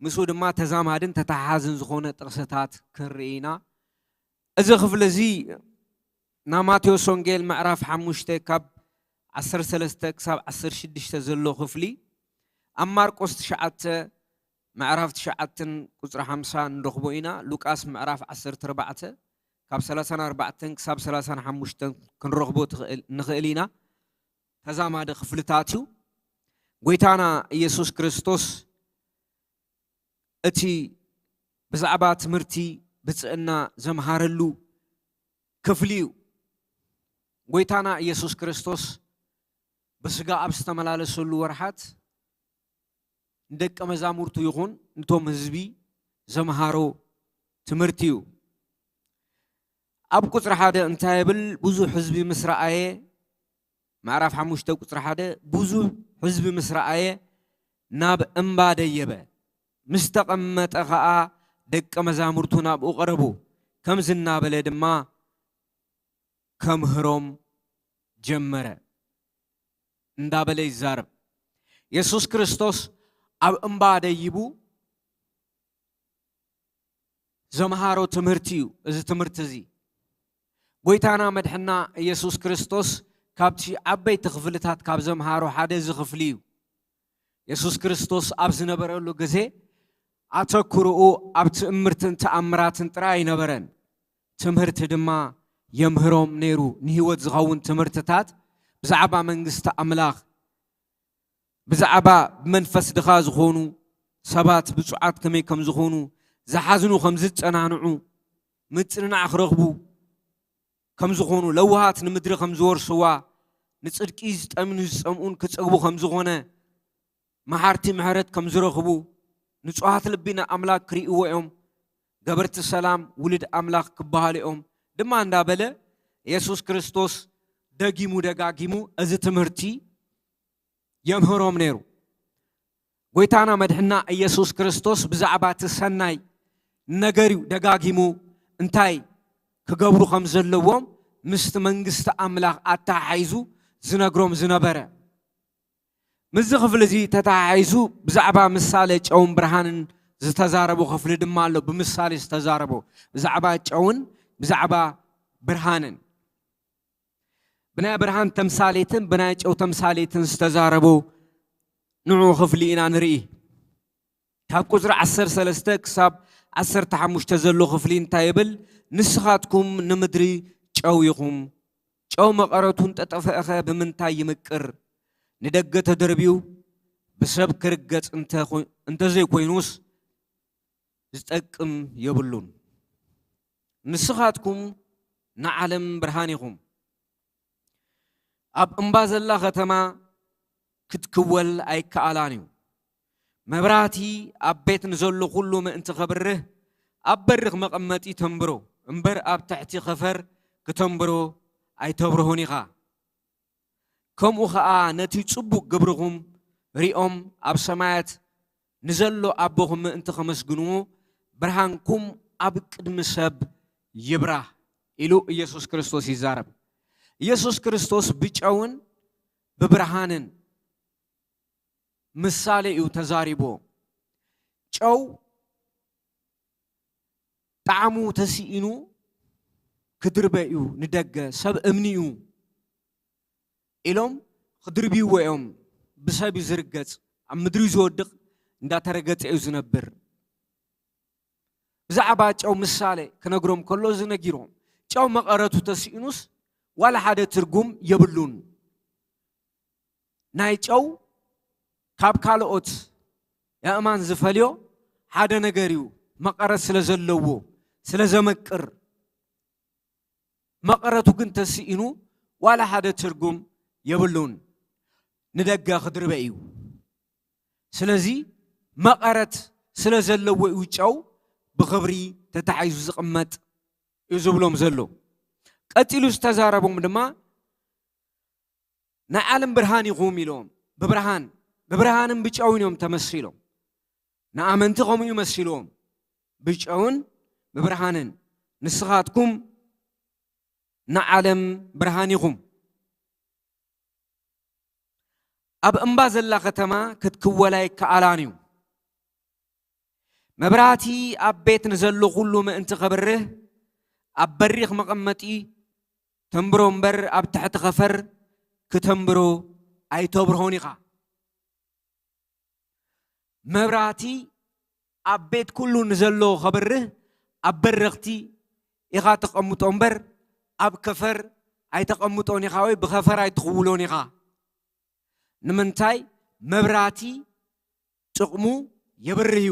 ምስኡ ድማ ተዛማድን ተተሓሓዝን ዝኾነ ጥቕስታት ክንርኢ ኢና። እዚ ክፍሊ እዚ ናይ ማቴዎስ ወንጌል ምዕራፍ ሓሙሽተ ካብ ዓሰርተ ሰለስተ ክሳብ ዓሰርተ ሽዱሽተ ዘሎ ክፍሊ፣ ኣብ ማርቆስ ትሽዓተ ምዕራፍ ትሽዓተን ቁጽሪ ሓምሳ ንረኽቦ ኢና። ሉቃስ ምዕራፍ ዓሰርተ ኣርባዕተ ካብ ሰላሳን ኣርባዕተን ክሳብ ሰላሳን ሓሙሽተን ክንረኽቦ ትኽእል፣ ንኽእል ኢና። ተዛማዲ ክፍልታት እዩ። ጎይታና ኢየሱስ ክርስቶስ እቲ ብዛዕባ ትምህርቲ ብጽእና ዘምሃረሉ ክፍሊ እዩ። ጎይታና ኢየሱስ ክርስቶስ ብስጋ ኣብ ዝተመላለሰሉ ወርሓት ንደቀ መዛሙርቱ ይኹን ንቶም ህዝቢ ዘምሃሮ ትምህርቲ እዩ። ኣብ ቁጽሪ ሓደ እንታይ ይብል? ብዙሕ ህዝቢ ምስ ረኣየ፣ ምዕራፍ ሓሙሽተ ቁጽሪ ሓደ፣ ብዙሕ ህዝቢ ምስ ረኣየ ናብ እምባ ደየበ። ምስ ተቐመጠ ኸኣ ደቀ መዛሙርቱ ናብኡ ቀረቡ። ከምዚ እናበለ ድማ ከምህሮም ጀመረ። እንዳበለ ይዛረብ። የሱስ ክርስቶስ ኣብ እምባ ደይቡ ዘምሃሮ ትምህርቲ እዩ። እዚ ትምህርቲ እዚ ጎይታና መድሕና ኢየሱስ ክርስቶስ ካብቲ ዓበይቲ ክፍልታት ካብ ዘምሃሮ ሓደ እዚ ክፍሊ እዩ። የሱስ ክርስቶስ ኣብ ዝነበረሉ ግዜ ኣተኩርኡ ኣብ ትእምርትን ተኣምራትን ጥራይ ኣይነበረን። ትምህርቲ ድማ የምህሮም ነይሩ። ንህይወት ዝኸውን ትምህርትታት ብዛዕባ መንግስቲ ኣምላኽ፣ ብዛዕባ ብመንፈስ ድኻ ዝኾኑ ሰባት ብፁዓት ከመይ ከም ዝኾኑ፣ ዝሓዝኑ ከም ዝጸናንዑ፣ ምጽንናዕ ክረኽቡ ከም ዝኾኑ፣ ለዋሃት ንምድሪ ከም ዝወርስዋ፣ ንጽድቂ ዝጠምኑ ዝጸምኡን ክጸግቡ ከም ዝኾነ፣ መሓርቲ ምሕረት ከም ዝረኽቡ፣ ንጹሃት ልቢ ንኣምላክ ክርእይዎ እዮም፣ ገበርቲ ሰላም ውሉድ ኣምላኽ ክበሃሉ እዮም ድማ እንዳበለ የሱስ ክርስቶስ ደጊሙ ደጋጊሙ እዚ ትምህርቲ የምህሮም ነይሩ። ጎይታና መድሕና ኢየሱስ ክርስቶስ ብዛዕባ እቲ ሰናይ ነገር እዩ ደጋጊሙ እንታይ ክገብሩ ከም ዘለዎም ምስቲ መንግስቲ ኣምላኽ ኣተሓሒዙ ዝነግሮም ዝነበረ። ምስዚ ክፍሊ እዚ ተተሓሒዙ ብዛዕባ ምሳሌ ጨውን ብርሃንን ዝተዛረቦ ክፍሊ ድማ ኣሎ። ብምሳሌ ዝተዛረቦ ብዛዕባ ጨውን ብዛዕባ ብርሃንን፣ ብናይ ብርሃን ተምሳሌትን ብናይ ጨው ተምሳሌትን ዝተዛረቦ ንዑ ክፍሊ ኢና ንርኢ። ካብ ቁጽሪ ዓሰርተ ሰለስተ ክሳብ ዓሰርተ ሓሙሽተ ዘሎ ክፍሊ እንታይ ይብል? ንስኻትኩም ንምድሪ ጨው ኢኹም። ጨው መቐረቱ እንተጠፍአኸ ብምንታይ ይምቅር? ንደገ ተደርብዩ ብሰብ ክርገጽ እንተ-፣ እንተዘይኮይኑስ ዝጠቅም የብሉን። ንስኻትኩም ንዓለም ብርሃን ኢኹም። ኣብ እምባ ዘላ ከተማ ክትክወል ኣይከኣላን እዩ። መብራህቲ ኣብ ቤት ንዘሎ ኩሉ ምእንቲ ከብርህ ኣብ በሪኽ መቐመጢ ተንብሮ እምበር ኣብ ትሕቲ ኸፈር ክተንብሮ ኣይተብርሆን ኢኻ። ከምኡ ኸኣ ነቲ ጽቡቕ ግብርኹም ሪኦም ኣብ ሰማያት ንዘሎ ኣቦኹም ምእንቲ ከመስግንዎ ብርሃንኩም ኣብ ቅድሚ ሰብ ይብራህ ኢሉ ኢየሱስ ክርስቶስ ይዛረብ። ኢየሱስ ክርስቶስ ብጨውን ብብርሃንን ምሳሌ እዩ ተዛሪብዎ። ጨው ጣዕሙ ተስኢኑ ክድርበ እዩ ንደገ፣ ሰብ እምኒ እዩ ኢሎም ክድርብይዎ እዮም። ብሰብ እዩ ዝርገጽ፣ ኣብ ምድሪ እዩ ዝወድቕ፣ እንዳተረገጸ እዩ ዝነብር። ብዛዕባ ጨው ምሳሌ ክነግሮም ከሎ እዚ ነጊሮም፣ ጨው መቐረቱ ተስኢኑስ ዋላ ሓደ ትርጉም የብሉን። ናይ ጨው ካብ ካልኦት ኣእማን ዝፈልዮ ሓደ ነገር እዩ፣ መቐረት ስለ ዘለዎ፣ ስለ ዘመቅር። መቐረቱ ግን ተስኢኑ ዋላ ሓደ ትርጉም የብሉን፣ ንደገ ክድርበ እዩ። ስለዚ መቐረት ስለ ዘለዎ እዩ ጨው ብኽብሪ ተታሒዙ ዝቕመጥ እዩ ዝብሎም ዘሎ። ቀጺሉ ዝተዛረቦም ድማ ናይ ዓለም ብርሃን ኢኹም ኢሎም። ብብርሃን፣ ብብርሃንን ብጨውን እዮም ተመሲሎም። ንኣመንቲ ከምኡ እዩ መሲልዎም፣ ብጨውን ብብርሃንን። ንስኻትኩም ንዓለም ብርሃን ኢኹም። ኣብ እምባ ዘላ ከተማ ክትክወል ኣይከኣላን እዩ። መብራህቲ ኣብ ቤት ንዘሎ ኩሉ ምእንቲ ከብርህ፣ ኣብ በሪኽ መቐመጢ ተንብሮ እምበር፣ ኣብ ትሕቲ ኸፈር ክተንብሮ ኣይተብርሆን ኢኻ። መብራህቲ ኣብ ቤት ኩሉ ንዘሎ ከብርህ፣ ኣብ በረኽቲ ኢኻ ተቐምጦ እምበር፣ ኣብ ከፈር ኣይተቐምጦን ኢኻ ወይ ብኸፈር ኣይትኽውሎን ኢኻ። ንምንታይ? መብራህቲ ጥቕሙ የብርህ እዩ።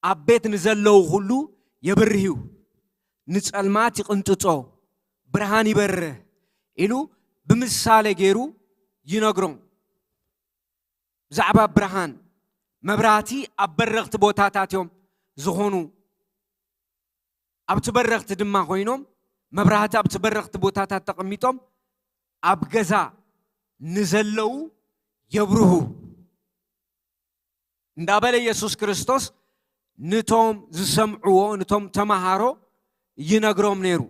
ኣብ ቤት ንዘለዉ ኩሉ የብርህ እዩ። ንጸልማት ይቕንጥጾ፣ ብርሃን ይበርህ ኢሉ ብምሳሌ ገይሩ ይነግሮም። ብዛዕባ ብርሃን፣ መብራህቲ ኣብ በረኽቲ ቦታታት እዮም ዝኾኑ። ኣብቲ በረኽቲ ድማ ኮይኖም፣ መብራህቲ ኣብቲ በረኽቲ ቦታታት ተቐሚጦም ኣብ ገዛ ንዘለዉ የብርሁ እንዳበለ ኢየሱስ ክርስቶስ ንቶም ዝሰምዕዎ፣ ንቶም ተማሃሮ ይነግሮም ነይሩ።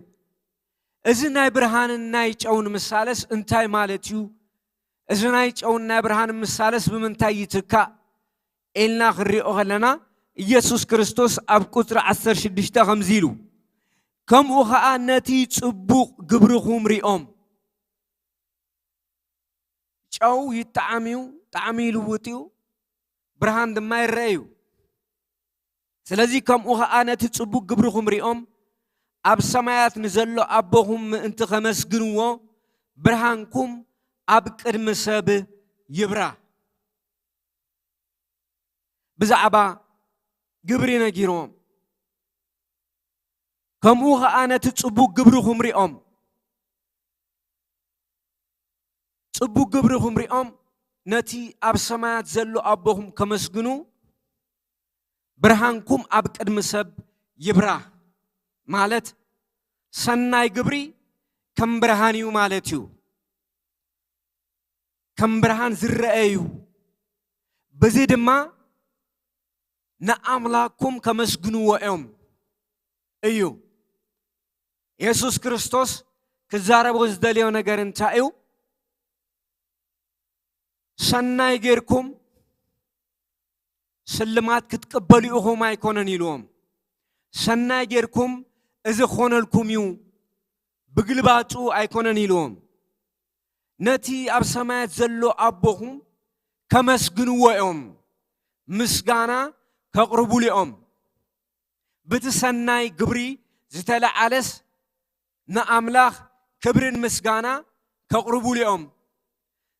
እዚ ናይ ብርሃንን ናይ ጨውን ምሳለስ እንታይ ማለት እዩ? እዚ ናይ ጨውን ናይ ብርሃንን ምሳለስ ብምንታይ ይትካእ? ኢልና ክንሪኦ ከለና፣ ኢየሱስ ክርስቶስ ኣብ ቁጽሪ ዓሰርተ ሽዱሽተ ከምዚ ኢሉ፣ "ከምኡ ኸኣ ነቲ ጽቡቕ ግብርኹም ሪኦም።" ጨው ይጠዓም እዩ፣ ጣዕሚ ይልውጥ እዩ፣ ብርሃን ድማ ይረአ እዩ። ስለዚ ከምኡ ኸኣ ነቲ ጽቡቕ ግብርኹም ሪኦም ኣብ ሰማያት ንዘሎ ኣቦኹም ምእንቲ ከመስግንዎ ብርሃንኩም ኣብ ቅድሚ ሰብ ይብራህ። ብዛዕባ ግብሪ ነጊሮም፣ ከምኡ ኸኣ ነቲ ጽቡቕ ግብርኹም ሪኦም፣ ጽቡቕ ግብርኹም ሪኦም ነቲ ኣብ ሰማያት ዘሎ ኣቦኹም ከመስግኑ ብርሃንኩም ኣብ ቅድሚ ሰብ ይብራህ። ማለት ሰናይ ግብሪ ከም ብርሃን እዩ ማለት እዩ። ከም ብርሃን ዝረአ እዩ። በዚ ድማ ንኣምላኽኩም ከመስግንዎ እዮም እዩ። የሱስ ክርስቶስ ክዛረቦ ዝደልዮ ነገር እንታይ እዩ? ሰናይ ጌርኩም ስልማት ክትቅበሉ ኢኹም ኣይኮነን ኢልዎም። ሰናይ ጌርኩም እዚ ክኾነልኩም እዩ፣ ብግልባጡ ኣይኮነን ኢልዎም። ነቲ ኣብ ሰማያት ዘሎ ኣቦኹም ከመስግንዎ እዮም፣ ምስጋና ከቕርቡሉ እዮም። ብቲ ሰናይ ግብሪ ዝተለዓለስ ንኣምላኽ ክብርን ምስጋና ከቕርቡሉ እዮም።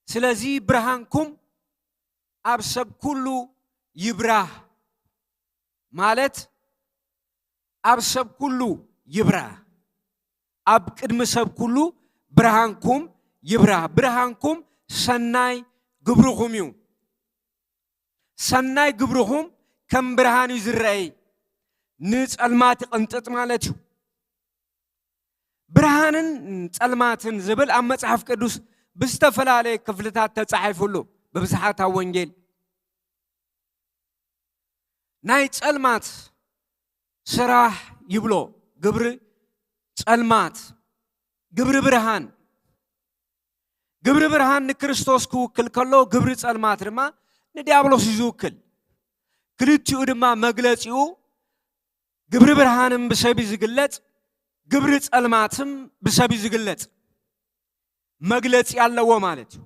ስለዚ ብርሃንኩም ኣብ ሰብ ኩሉ ይብራህ፣ ማለት ኣብ ሰብ ኩሉ ይብራህ፣ ኣብ ቅድሚ ሰብ ኩሉ ብርሃንኩም ይብራህ። ብርሃንኩም ሰናይ ግብርኹም እዩ። ሰናይ ግብርኹም ከም ብርሃን እዩ ዝረኣይ፣ ንጸልማት ይቕንጥጥ ማለት እዩ። ብርሃንን ጸልማትን ዝብል ኣብ መጽሓፍ ቅዱስ ብዝተፈላለየ ክፍልታት ተጻሒፉ ኣሎ። ብብዝሓት ኣብ ወንጌል ናይ ጸልማት ስራሕ ይብሎ፣ ግብሪ ጸልማት፣ ግብሪ ብርሃን። ግብሪ ብርሃን ንክርስቶስ ክውክል ከሎ፣ ግብሪ ጸልማት ድማ ንዲያብሎስ እዩ ዝውክል። ክልቲኡ ድማ መግለጺኡ፣ ግብሪ ብርሃንም ብሰብ እዩ ዝግለጽ፣ ግብሪ ጸልማትም ብሰብ እዩ ዝግለጽ። መግለጺ ኣለዎ ማለት እዩ።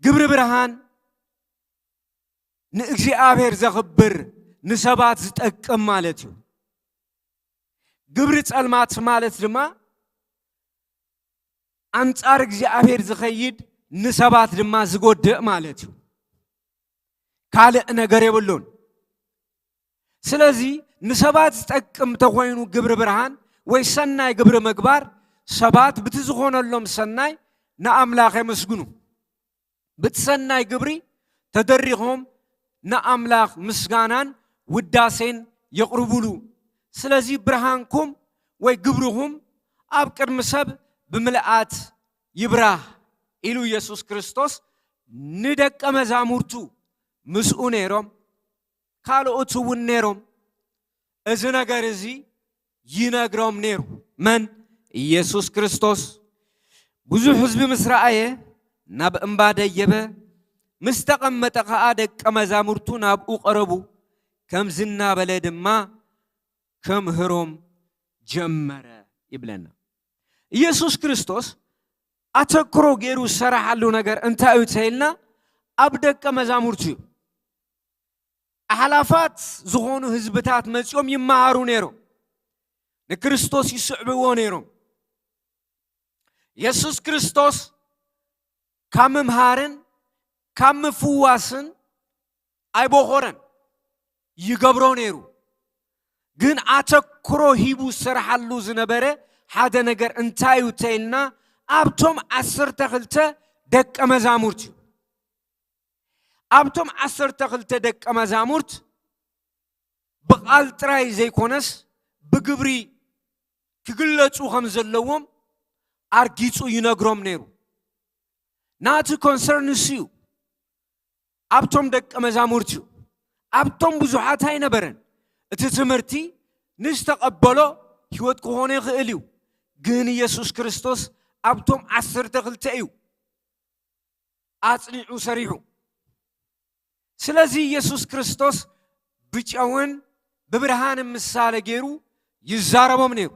ግብሪ ብርሃን ንእግዚኣብሔር ዘኽብር፣ ንሰባት ዝጠቅም ማለት እዩ። ግብሪ ጸልማት ማለት ድማ ኣንጻር እግዚኣብሔር ዝኸይድ፣ ንሰባት ድማ ዝጎድእ ማለት እዩ። ካልእ ነገር የብሉን። ስለዚ ንሰባት ዝጠቅም ተኾይኑ ግብሪ ብርሃን ወይ ሰናይ ግብሪ ምግባር፣ ሰባት ብቲ ዝኾነሎም ሰናይ ንኣምላኽ የመስግኑ። ብቲ ሰናይ ግብሪ ተደሪኾም ንኣምላኽ ምስጋናን ውዳሴን የቕርቡሉ። ስለዚ ብርሃንኩም ወይ ግብርኹም ኣብ ቅድሚ ሰብ ብምልኣት ይብራህ ኢሉ ኢየሱስ ክርስቶስ ንደቀ መዛሙርቱ፣ ምስኡ ነይሮም ካልኦት እውን ነይሮም። እዚ ነገር እዚ ይነግሮም ነይሩ። መን? ኢየሱስ ክርስቶስ። ብዙሕ ህዝቢ ምስ ረኣየ ናብ እምባ ደየበ፣ ምስ ተቐመጠ ኸኣ ደቀ መዛሙርቱ ናብኡ ቀረቡ፣ ከምዚ እናበለ ድማ ከምህሮም ጀመረ ይብለና። ኢየሱስ ክርስቶስ ኣተክሮ ገይሩ ዝሰራሓሉ ነገር እንታይ እዩ ተይልና፣ ኣብ ደቀ መዛሙርቱ እዩ። ኣሕላፋት ዝኾኑ ህዝብታት መጺኦም ይመሃሩ ነይሮም፣ ንክርስቶስ ይስዕብዎ ነይሮም። የሱስ ክርስቶስ ካብ ምምሃርን ካብ ምፍዋስን ኣይቦኾረን፣ ይገብሮ ነይሩ። ግን ኣተክሮ ሂቡ ዝሰርሓሉ ዝነበረ ሓደ ነገር እንታይ እዩ ተይልና፣ ኣብቶም ዓሰርተ ክልተ ደቀ መዛሙርት እዩ። ኣብቶም ዓሰርተ ክልተ ደቀ መዛሙርት ብቓል ጥራይ ዘይኮነስ ብግብሪ ክግለጹ ከም ዘለዎም ኣርጊጹ ይነግሮም ነይሩ። ናቲ ኮንሰርን ንሱ እዩ። ኣብቶም ደቀ መዛሙርት እዩ። ኣብቶም ብዙሓት ኣይነበረን። እቲ ትምህርቲ ንዝተቐበሎ ህይወት ክኾኖ ይኽእል እዩ። ግን ኢየሱስ ክርስቶስ ኣብቶም ዓሰርተ ክልተ እዩ ኣጽኒዑ ሰሪሑ። ስለዚ ኢየሱስ ክርስቶስ ብጨውን ብብርሃንን ምሳሌ ገይሩ ይዛረቦም ነይሩ።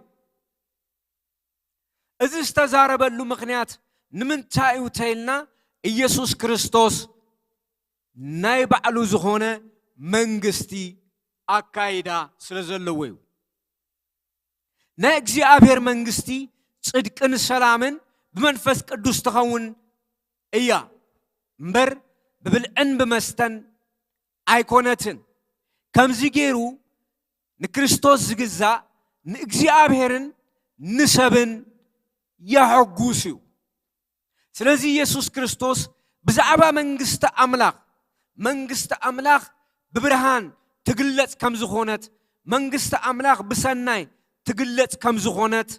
እዚ ዝተዛረበሉ ምኽንያት ንምንታይ እዩ ተይልና፣ ኢየሱስ ክርስቶስ ናይ ባዕሉ ዝኾነ መንግስቲ ኣካይዳ ስለ ዘለዎ እዩ። ናይ እግዚኣብሔር መንግስቲ ጽድቅን ሰላምን ብመንፈስ ቅዱስ ትኸውን እያ እምበር ብብልዕን ብመስተን ኣይኮነትን። ከምዚ ገይሩ ንክርስቶስ ዝግዛእ ንእግዚኣብሔርን ንሰብን የሐጉስ እዩ። ስለዚ ኢየሱስ ክርስቶስ ብዛዕባ መንግስቲ ኣምላኽ፣ መንግስቲ ኣምላኽ ብብርሃን ትግለጽ ከም ዝኾነት፣ መንግስቲ ኣምላኽ ብሰናይ ትግለጽ ከም ዝኾነት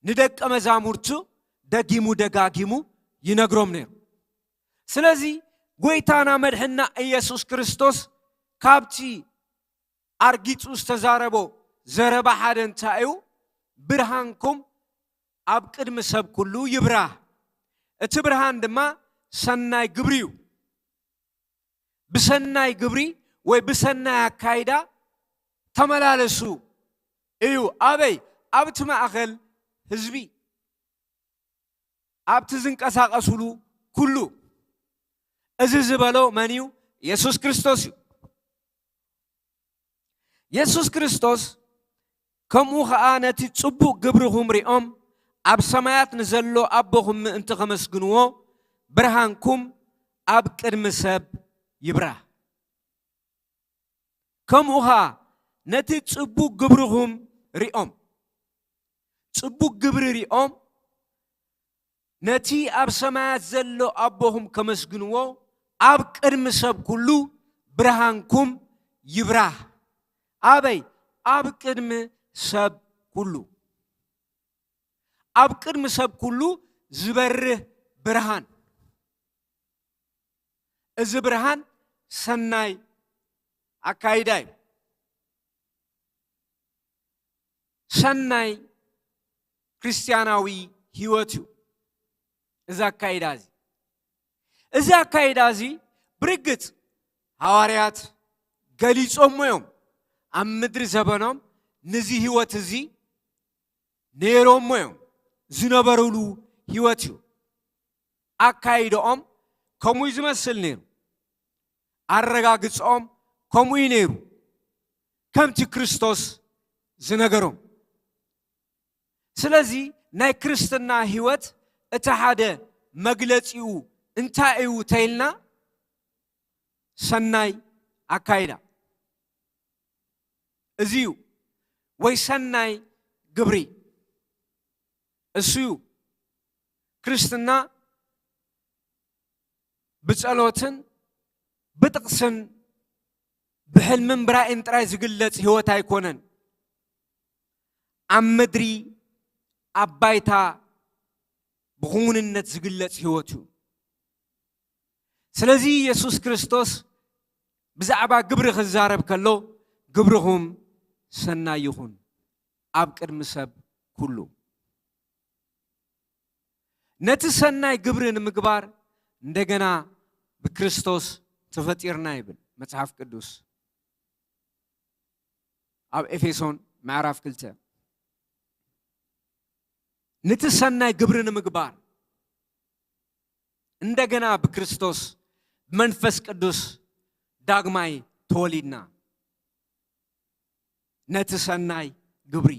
ንደቀ መዛሙርቱ ደጊሙ ደጋጊሙ ይነግሮም ነይሩ። ስለዚ ጎይታና መድሕና ኢየሱስ ክርስቶስ ካብቲ ኣርጊጹ ዝተዛረቦ ዘረባ ሓደ እንታይ እዩ? ብርሃንኩም ኣብ ቅድሚ ሰብ ኩሉ ይብራህ። እቲ ብርሃን ድማ ሰናይ ግብሪ እዩ። ብሰናይ ግብሪ ወይ ብሰናይ ኣካይዳ ተመላለሱ እዩ። ኣበይ? ኣብቲ ማእከል ህዝቢ፣ ኣብቲ ዝንቀሳቐሱሉ ኩሉ። እዚ ዝበሎ መን እዩ? የሱስ ክርስቶስ እዩ። የሱስ ክርስቶስ፣ "ከምኡ ኸኣ ነቲ ጽቡቕ ግብርኹም ሪኦም ኣብ ሰማያት ንዘሎ ኣቦኹም ምእንቲ ኸመስግንዎ፣ ብርሃንኩም ኣብ ቅድሚ ሰብ ይብራህ።" ከምኡ ኸኣ ነቲ ጽቡቕ ግብርኹም ሪኦም፣ ጽቡቕ ግብሪ ሪኦም ነቲ ኣብ ሰማያት ዘሎ ኣቦኹም ከመስግንዎ፣ ኣብ ቅድሚ ሰብ ኩሉ ብርሃንኩም ይብራህ። ኣበይ? ኣብ ቅድሚ ሰብ ኩሉ። ኣብ ቅድሚ ሰብ ኩሉ ዝበርህ ብርሃን። እዚ ብርሃን ሰናይ ኣካይዳ እዩ። ሰናይ ክርስትያናዊ ህይወት እዩ እዚ ኣካይዳ እዚ። እዚ ኣካይዳ እዚ ብርግጽ ሃዋርያት ገሊጾሞ እዮም። ኣብ ምድሪ ዘበኖም ነዚ ህይወት እዚ ነይሮሞ እዮም። ዝነበሩሉ ህይወት እዩ። ኣካይዳኦም ከምኡ እዩ ዝመስል ነይሩ። ኣረጋግጻኦም ከምኡ እዩ ነይሩ። ከምቲ ክርስቶስ ዝነገሮም። ስለዚ ናይ ክርስትና ህይወት እቲ ሓደ መግለጺኡ እንታይ እዩ ተይልና፣ ሰናይ ኣካይዳ እዚ እዩ፣ ወይ ሰናይ ግብሪ እሱ እዩ። ክርስትና ብጸሎትን ብጥቕስን ብሕልምን ብራእይን ጥራይ ዝግለጽ ህይወት ኣይኮነን። ኣብ ምድሪ፣ ኣብ ባይታ ብኽውንነት ዝግለጽ ህይወት እዩ። ስለዚ የሱስ ክርስቶስ ብዛዕባ ግብሪ ክዛረብ ከሎ፣ "ግብርኹም ሰናይ ይኹን ኣብ ቅድሚ ሰብ ኩሉ።" ነቲ ሰናይ ግብሪ ንምግባር እንደገና ብክርስቶስ ተፈጢርና ይብል መጽሓፍ ቅዱስ ኣብ ኤፌሶን ምዕራፍ ክልተ። ነቲ ሰናይ ግብሪ ንምግባር እንደገና ብክርስቶስ ብመንፈስ ቅዱስ ዳግማይ ተወሊድና። ነቲ ሰናይ ግብሪ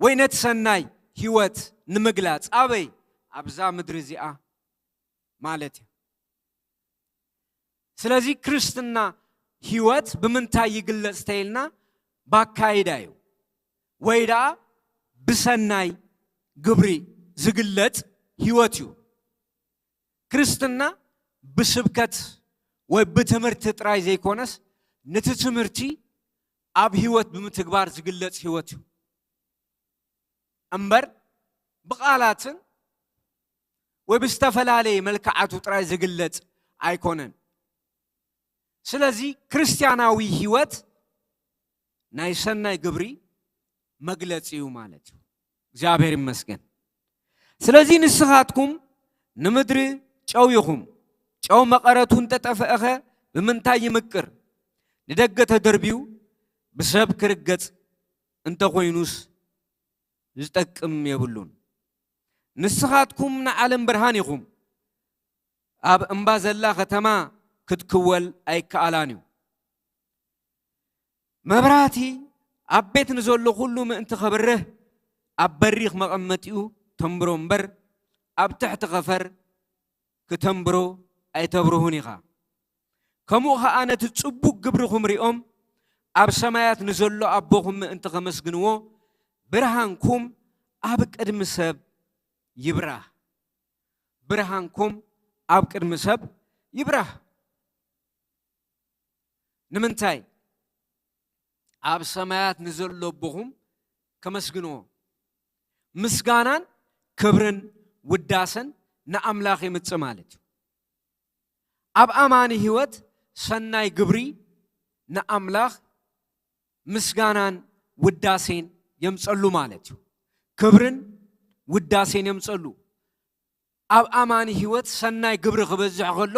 ወይ ነቲ ሰናይ ህይወት ንምግላጽ ኣበይ? ኣብዛ ምድሪ እዚኣ ማለት እዩ። ስለዚ ክርስትና ህይወት ብምንታይ ይግለጽ ተይልና፣ ባካይዳ እዩ ወይ ደኣ ብሰናይ ግብሪ ዝግለጽ ህይወት እዩ። ክርስትና ብስብከት ወይ ብትምህርቲ ጥራይ ዘይኮነስ፣ ነቲ ትምህርቲ ኣብ ህይወት ብምትግባር ዝግለጽ ህይወት እዩ እምበር፣ ብቓላትን ወይ ብዝተፈላለየ መልክዓቱ ጥራይ ዝግለጽ ኣይኮነን። ስለዚ ክርስትያናዊ ህይወት ናይ ሰናይ ግብሪ መግለጺ እዩ ማለት እዩ። እግዚኣብሔር ይመስገን። ስለዚ ንስኻትኩም ንምድሪ ጨው ኢኹም። ጨው መቐረቱ እንተጠፍአኸ ብምንታይ ይምቅር? ንደገ ተደርብዩ ብሰብ ክርገጽ እንተኾይኑስ ዝጠቅም የብሉን። ንስኻትኩም ንዓለም ብርሃን ኢኹም። ኣብ እምባ ዘላ ከተማ ክትክወል ኣይከኣላን እዩ። መብራህቲ ኣብ ቤት ንዘሎ ኩሉ ምእንቲ ከብርህ፣ ኣብ በሪኽ መቐመጢኡ ተንብሮ እምበር፣ ኣብ ትሕቲ ኸፈር ክተንብሮ ኣይተብርሁን ኢኻ። ከምኡ ኸኣ ነቲ ጽቡቕ ግብርኹም ሪኦም፣ ኣብ ሰማያት ንዘሎ ኣቦኹም ምእንቲ ኸመስግንዎ፣ ብርሃንኩም ኣብ ቅድሚ ሰብ ይብራህ። ብርሃንኩም ኣብ ቅድሚ ሰብ ይብራህ። ንምንታይ? ኣብ ሰማያት ንዘሎ ኣቦኹም ከመስግንዎ። ምስጋናን ክብርን ውዳሰን ንኣምላኽ የምጽእ ማለት እዩ። ኣብ ኣማኒ ህይወት ሰናይ ግብሪ ንኣምላኽ ምስጋናን ውዳሴን የምጸሉ ማለት እዩ። ክብርን ውዳሴን የምጸሉ። ኣብ ኣማኒ ህይወት ሰናይ ግብሪ ክበዝሕ ከሎ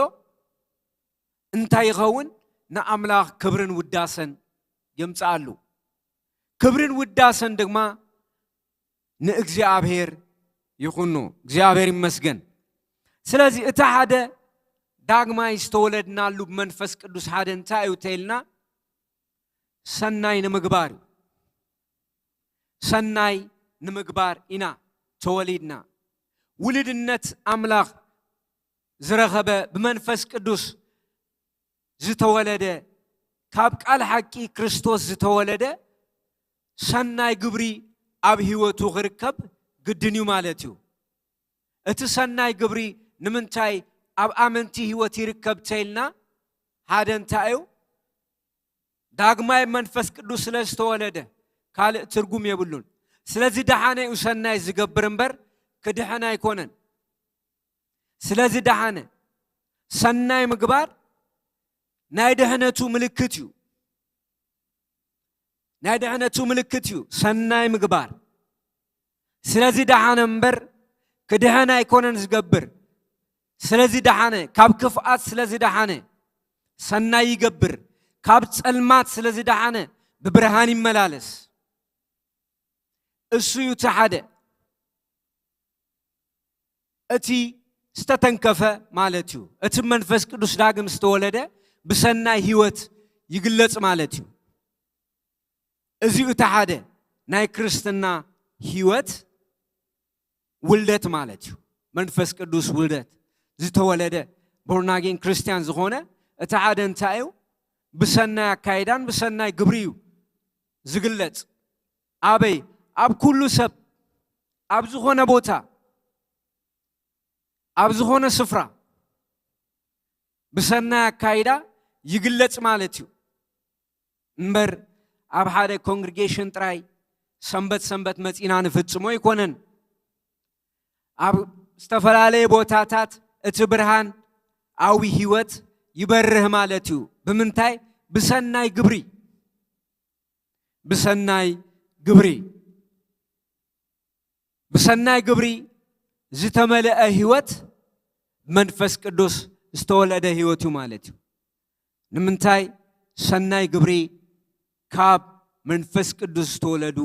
እንታይ ይኸውን? ንኣምላኽ ክብርን ውዳሰን የምጽኣሉ። ክብርን ውዳሰን ድማ ንእግዚኣብሔር ይኹኑ። እግዚኣብሔር ይመስገን። ስለዚ እቲ ሓደ ዳግማይ ዝተወለድናሉ ብመንፈስ ቅዱስ ሓደ እንታይ እዩ ተይልና፣ ሰናይ ንምግባር እዩ። ሰናይ ንምግባር ኢና ተወሊድና። ውልድነት ኣምላኽ ዝረኸበ፣ ብመንፈስ ቅዱስ ዝተወለደ፣ ካብ ቃል ሓቂ ክርስቶስ ዝተወለደ ሰናይ ግብሪ ኣብ ህይወቱ ክርከብ ግድን እዩ ማለት እዩ። እቲ ሰናይ ግብሪ ንምንታይ ኣብ ኣመንቲ ህይወት ይርከብ ተይልና፣ ሓደ እንታይ እዩ? ዳግማይ መንፈስ ቅዱስ ስለ ዝተወለደ፣ ካልእ ትርጉም የብሉን። ስለዚ ደሓነ እዩ ሰናይ ዝገብር እምበር ክድሕን ኣይኮነን። ስለዚ ደሓነ፣ ሰናይ ምግባር ናይ ድሕነቱ ምልክት እዩ። ናይ ድሕነቱ ምልክት እዩ ሰናይ ምግባር። ስለዚ ደሓነ እምበር ክድሕን ኣይኮነን ዝገብር። ስለዚ ደሓነ፣ ካብ ክፍኣት ስለዚ ደሓነ ሰናይ ይገብር። ካብ ጸልማት ስለዚ ደሓነ ብብርሃን ይመላለስ። እሱ እዩ እቲ ሓደ። እቲ ዝተተንከፈ ማለት እዩ። እቲ መንፈስ ቅዱስ ዳግም ዝተወለደ ብሰናይ ህይወት ይግለጽ ማለት እዩ። እዚ እዩ እቲ ሓደ ናይ ክርስትና ህይወት ውልደት ማለት እዩ። መንፈስ ቅዱስ ውልደት፣ ዝተወለደ፣ ቦርናጌን ክርስቲያን ዝኾነ፣ እቲ ሓደ እንታይ እዩ? ብሰናይ ኣካይዳን ብሰናይ ግብሪ እዩ ዝግለጽ። ኣበይ? ኣብ ኩሉ ሰብ፣ ኣብ ዝኾነ ቦታ፣ ኣብ ዝኾነ ስፍራ ብሰናይ ኣካይዳ ይግለጽ ማለት እዩ። እምበር ኣብ ሓደ ኮንግሪጌሽን ጥራይ ሰንበት ሰንበት መጺና ንፍጽሞ ኣይኮነን። ኣብ ዝተፈላለየ ቦታታት እቲ ብርሃን ኣዊ ህይወት ይበርህ ማለት እዩ። ብምንታይ? ብሰናይ ግብሪ። ብሰናይ ግብሪ። ብሰናይ ግብሪ ዝተመልአ ህይወት መንፈስ ቅዱስ ዝተወለደ ህይወት እዩ ማለት እዩ። ንምንታይ? ሰናይ ግብሪ ካብ መንፈስ ቅዱስ ዝተወለዱ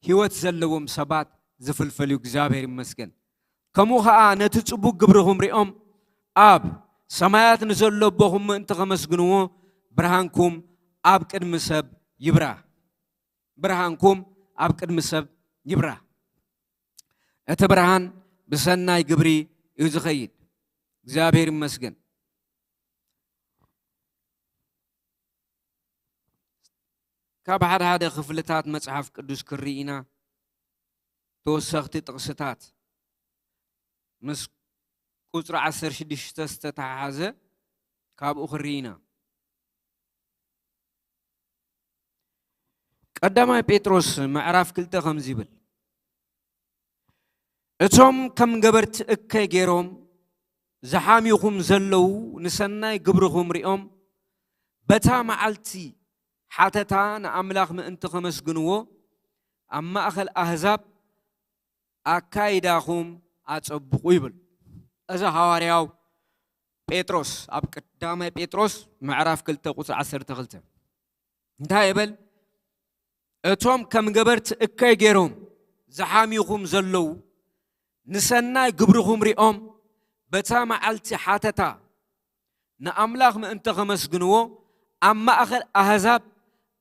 ህይወት ዘለዎም ሰባት ዝፍልፈል እዩ። እግዚኣብሔር ይመስገን። ከምኡ ኸዓ ነቲ ጽቡቕ ግብርኹም ሪኦም ኣብ ሰማያት ንዘሎ ኣቦኹም ምእንቲ ከመስግንዎ ብርሃንኩም ኣብ ቅድሚ ሰብ ይብራህ። ብርሃንኩም ኣብ ቅድሚ ሰብ ይብራህ። እቲ ብርሃን ብሰናይ ግብሪ እዩ ዝኸይድ። እግዚኣብሔር ይመስገን። ካብ ሓደ ሓደ ክፍልታት መጽሓፍ ቅዱስ ክርኢ ኢና። ተወሰኽቲ ጥቕስታት ምስ ቁጽሪ ዓሰርተ ሽዱሽተ ዝተተሓሓዘ ካብኡ ክርኢ ኢና። ቀዳማይ ጴጥሮስ ምዕራፍ ክልተ ከምዚ ይብል፣ እቶም ከም ገበርቲ እከይ ገይሮም ዝሓምዩኹም ዘለዉ ንሰናይ ግብርኹም ሪኦም በታ መዓልቲ ሓተታ ንኣምላኽ ምእንቲ ከመስግንዎ ኣብ ማእኸል ኣህዛብ ኣካይዳኹም ኣጸብቑ ይብል። እዚ ሃዋርያው ጴጥሮስ ኣብ ቀዳማይ ጴጥሮስ ምዕራፍ ክልተ ቁጽሪ ዓሰርተ ክልተ እንታይ ይብል? እቶም ከም ገበርቲ እከይ ገይሮም ዝሓምዩኹም ዘለዉ ንሰናይ ግብርኹም ሪኦም በታ መዓልቲ ሓተታ ንኣምላኽ ምእንቲ ከመስግንዎ ኣብ ማእኸል ኣህዛብ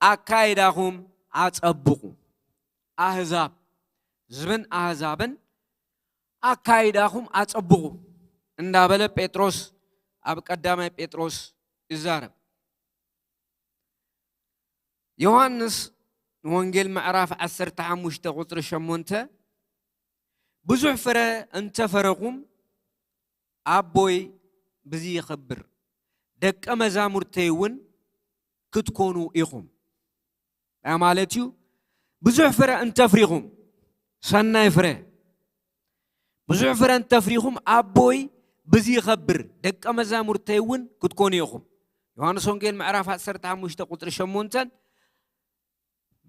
ኣካይዳኹም ኣጸብቑ። ኣህዛብ፣ ህዝብን ኣህዛብን ኣካይዳኹም ኣጸብቑ እንዳበለ ጴጥሮስ ኣብ ቀዳማይ ጴጥሮስ ይዛረብ። ዮሃንስ ወንጌል ምዕራፍ ዓሰርተ ሓሙሽተ ቁጽሪ ሸሞንተ ብዙሕ ፍረ እንተፈረኹም ኣቦይ ብዚ ይኸብር፣ ደቀ መዛሙርተይ እውን ክትኮኑ ኢኹም። ያ ማለት እዩ፣ ብዙሕ ፍረ እንተፍሪኹም፣ ሰናይ ፍረ፣ ብዙሕ ፍረ እንተፍሪኹም ኣቦይ ብዚ ይኸብር፣ ደቀ መዛሙርተይ እውን ክትኮኑ ኢኹም። ዮሃንስ ወንጌል ምዕራፍ ዓሰርተ ሓሙሽተ ቁጽሪ ሸሞንተን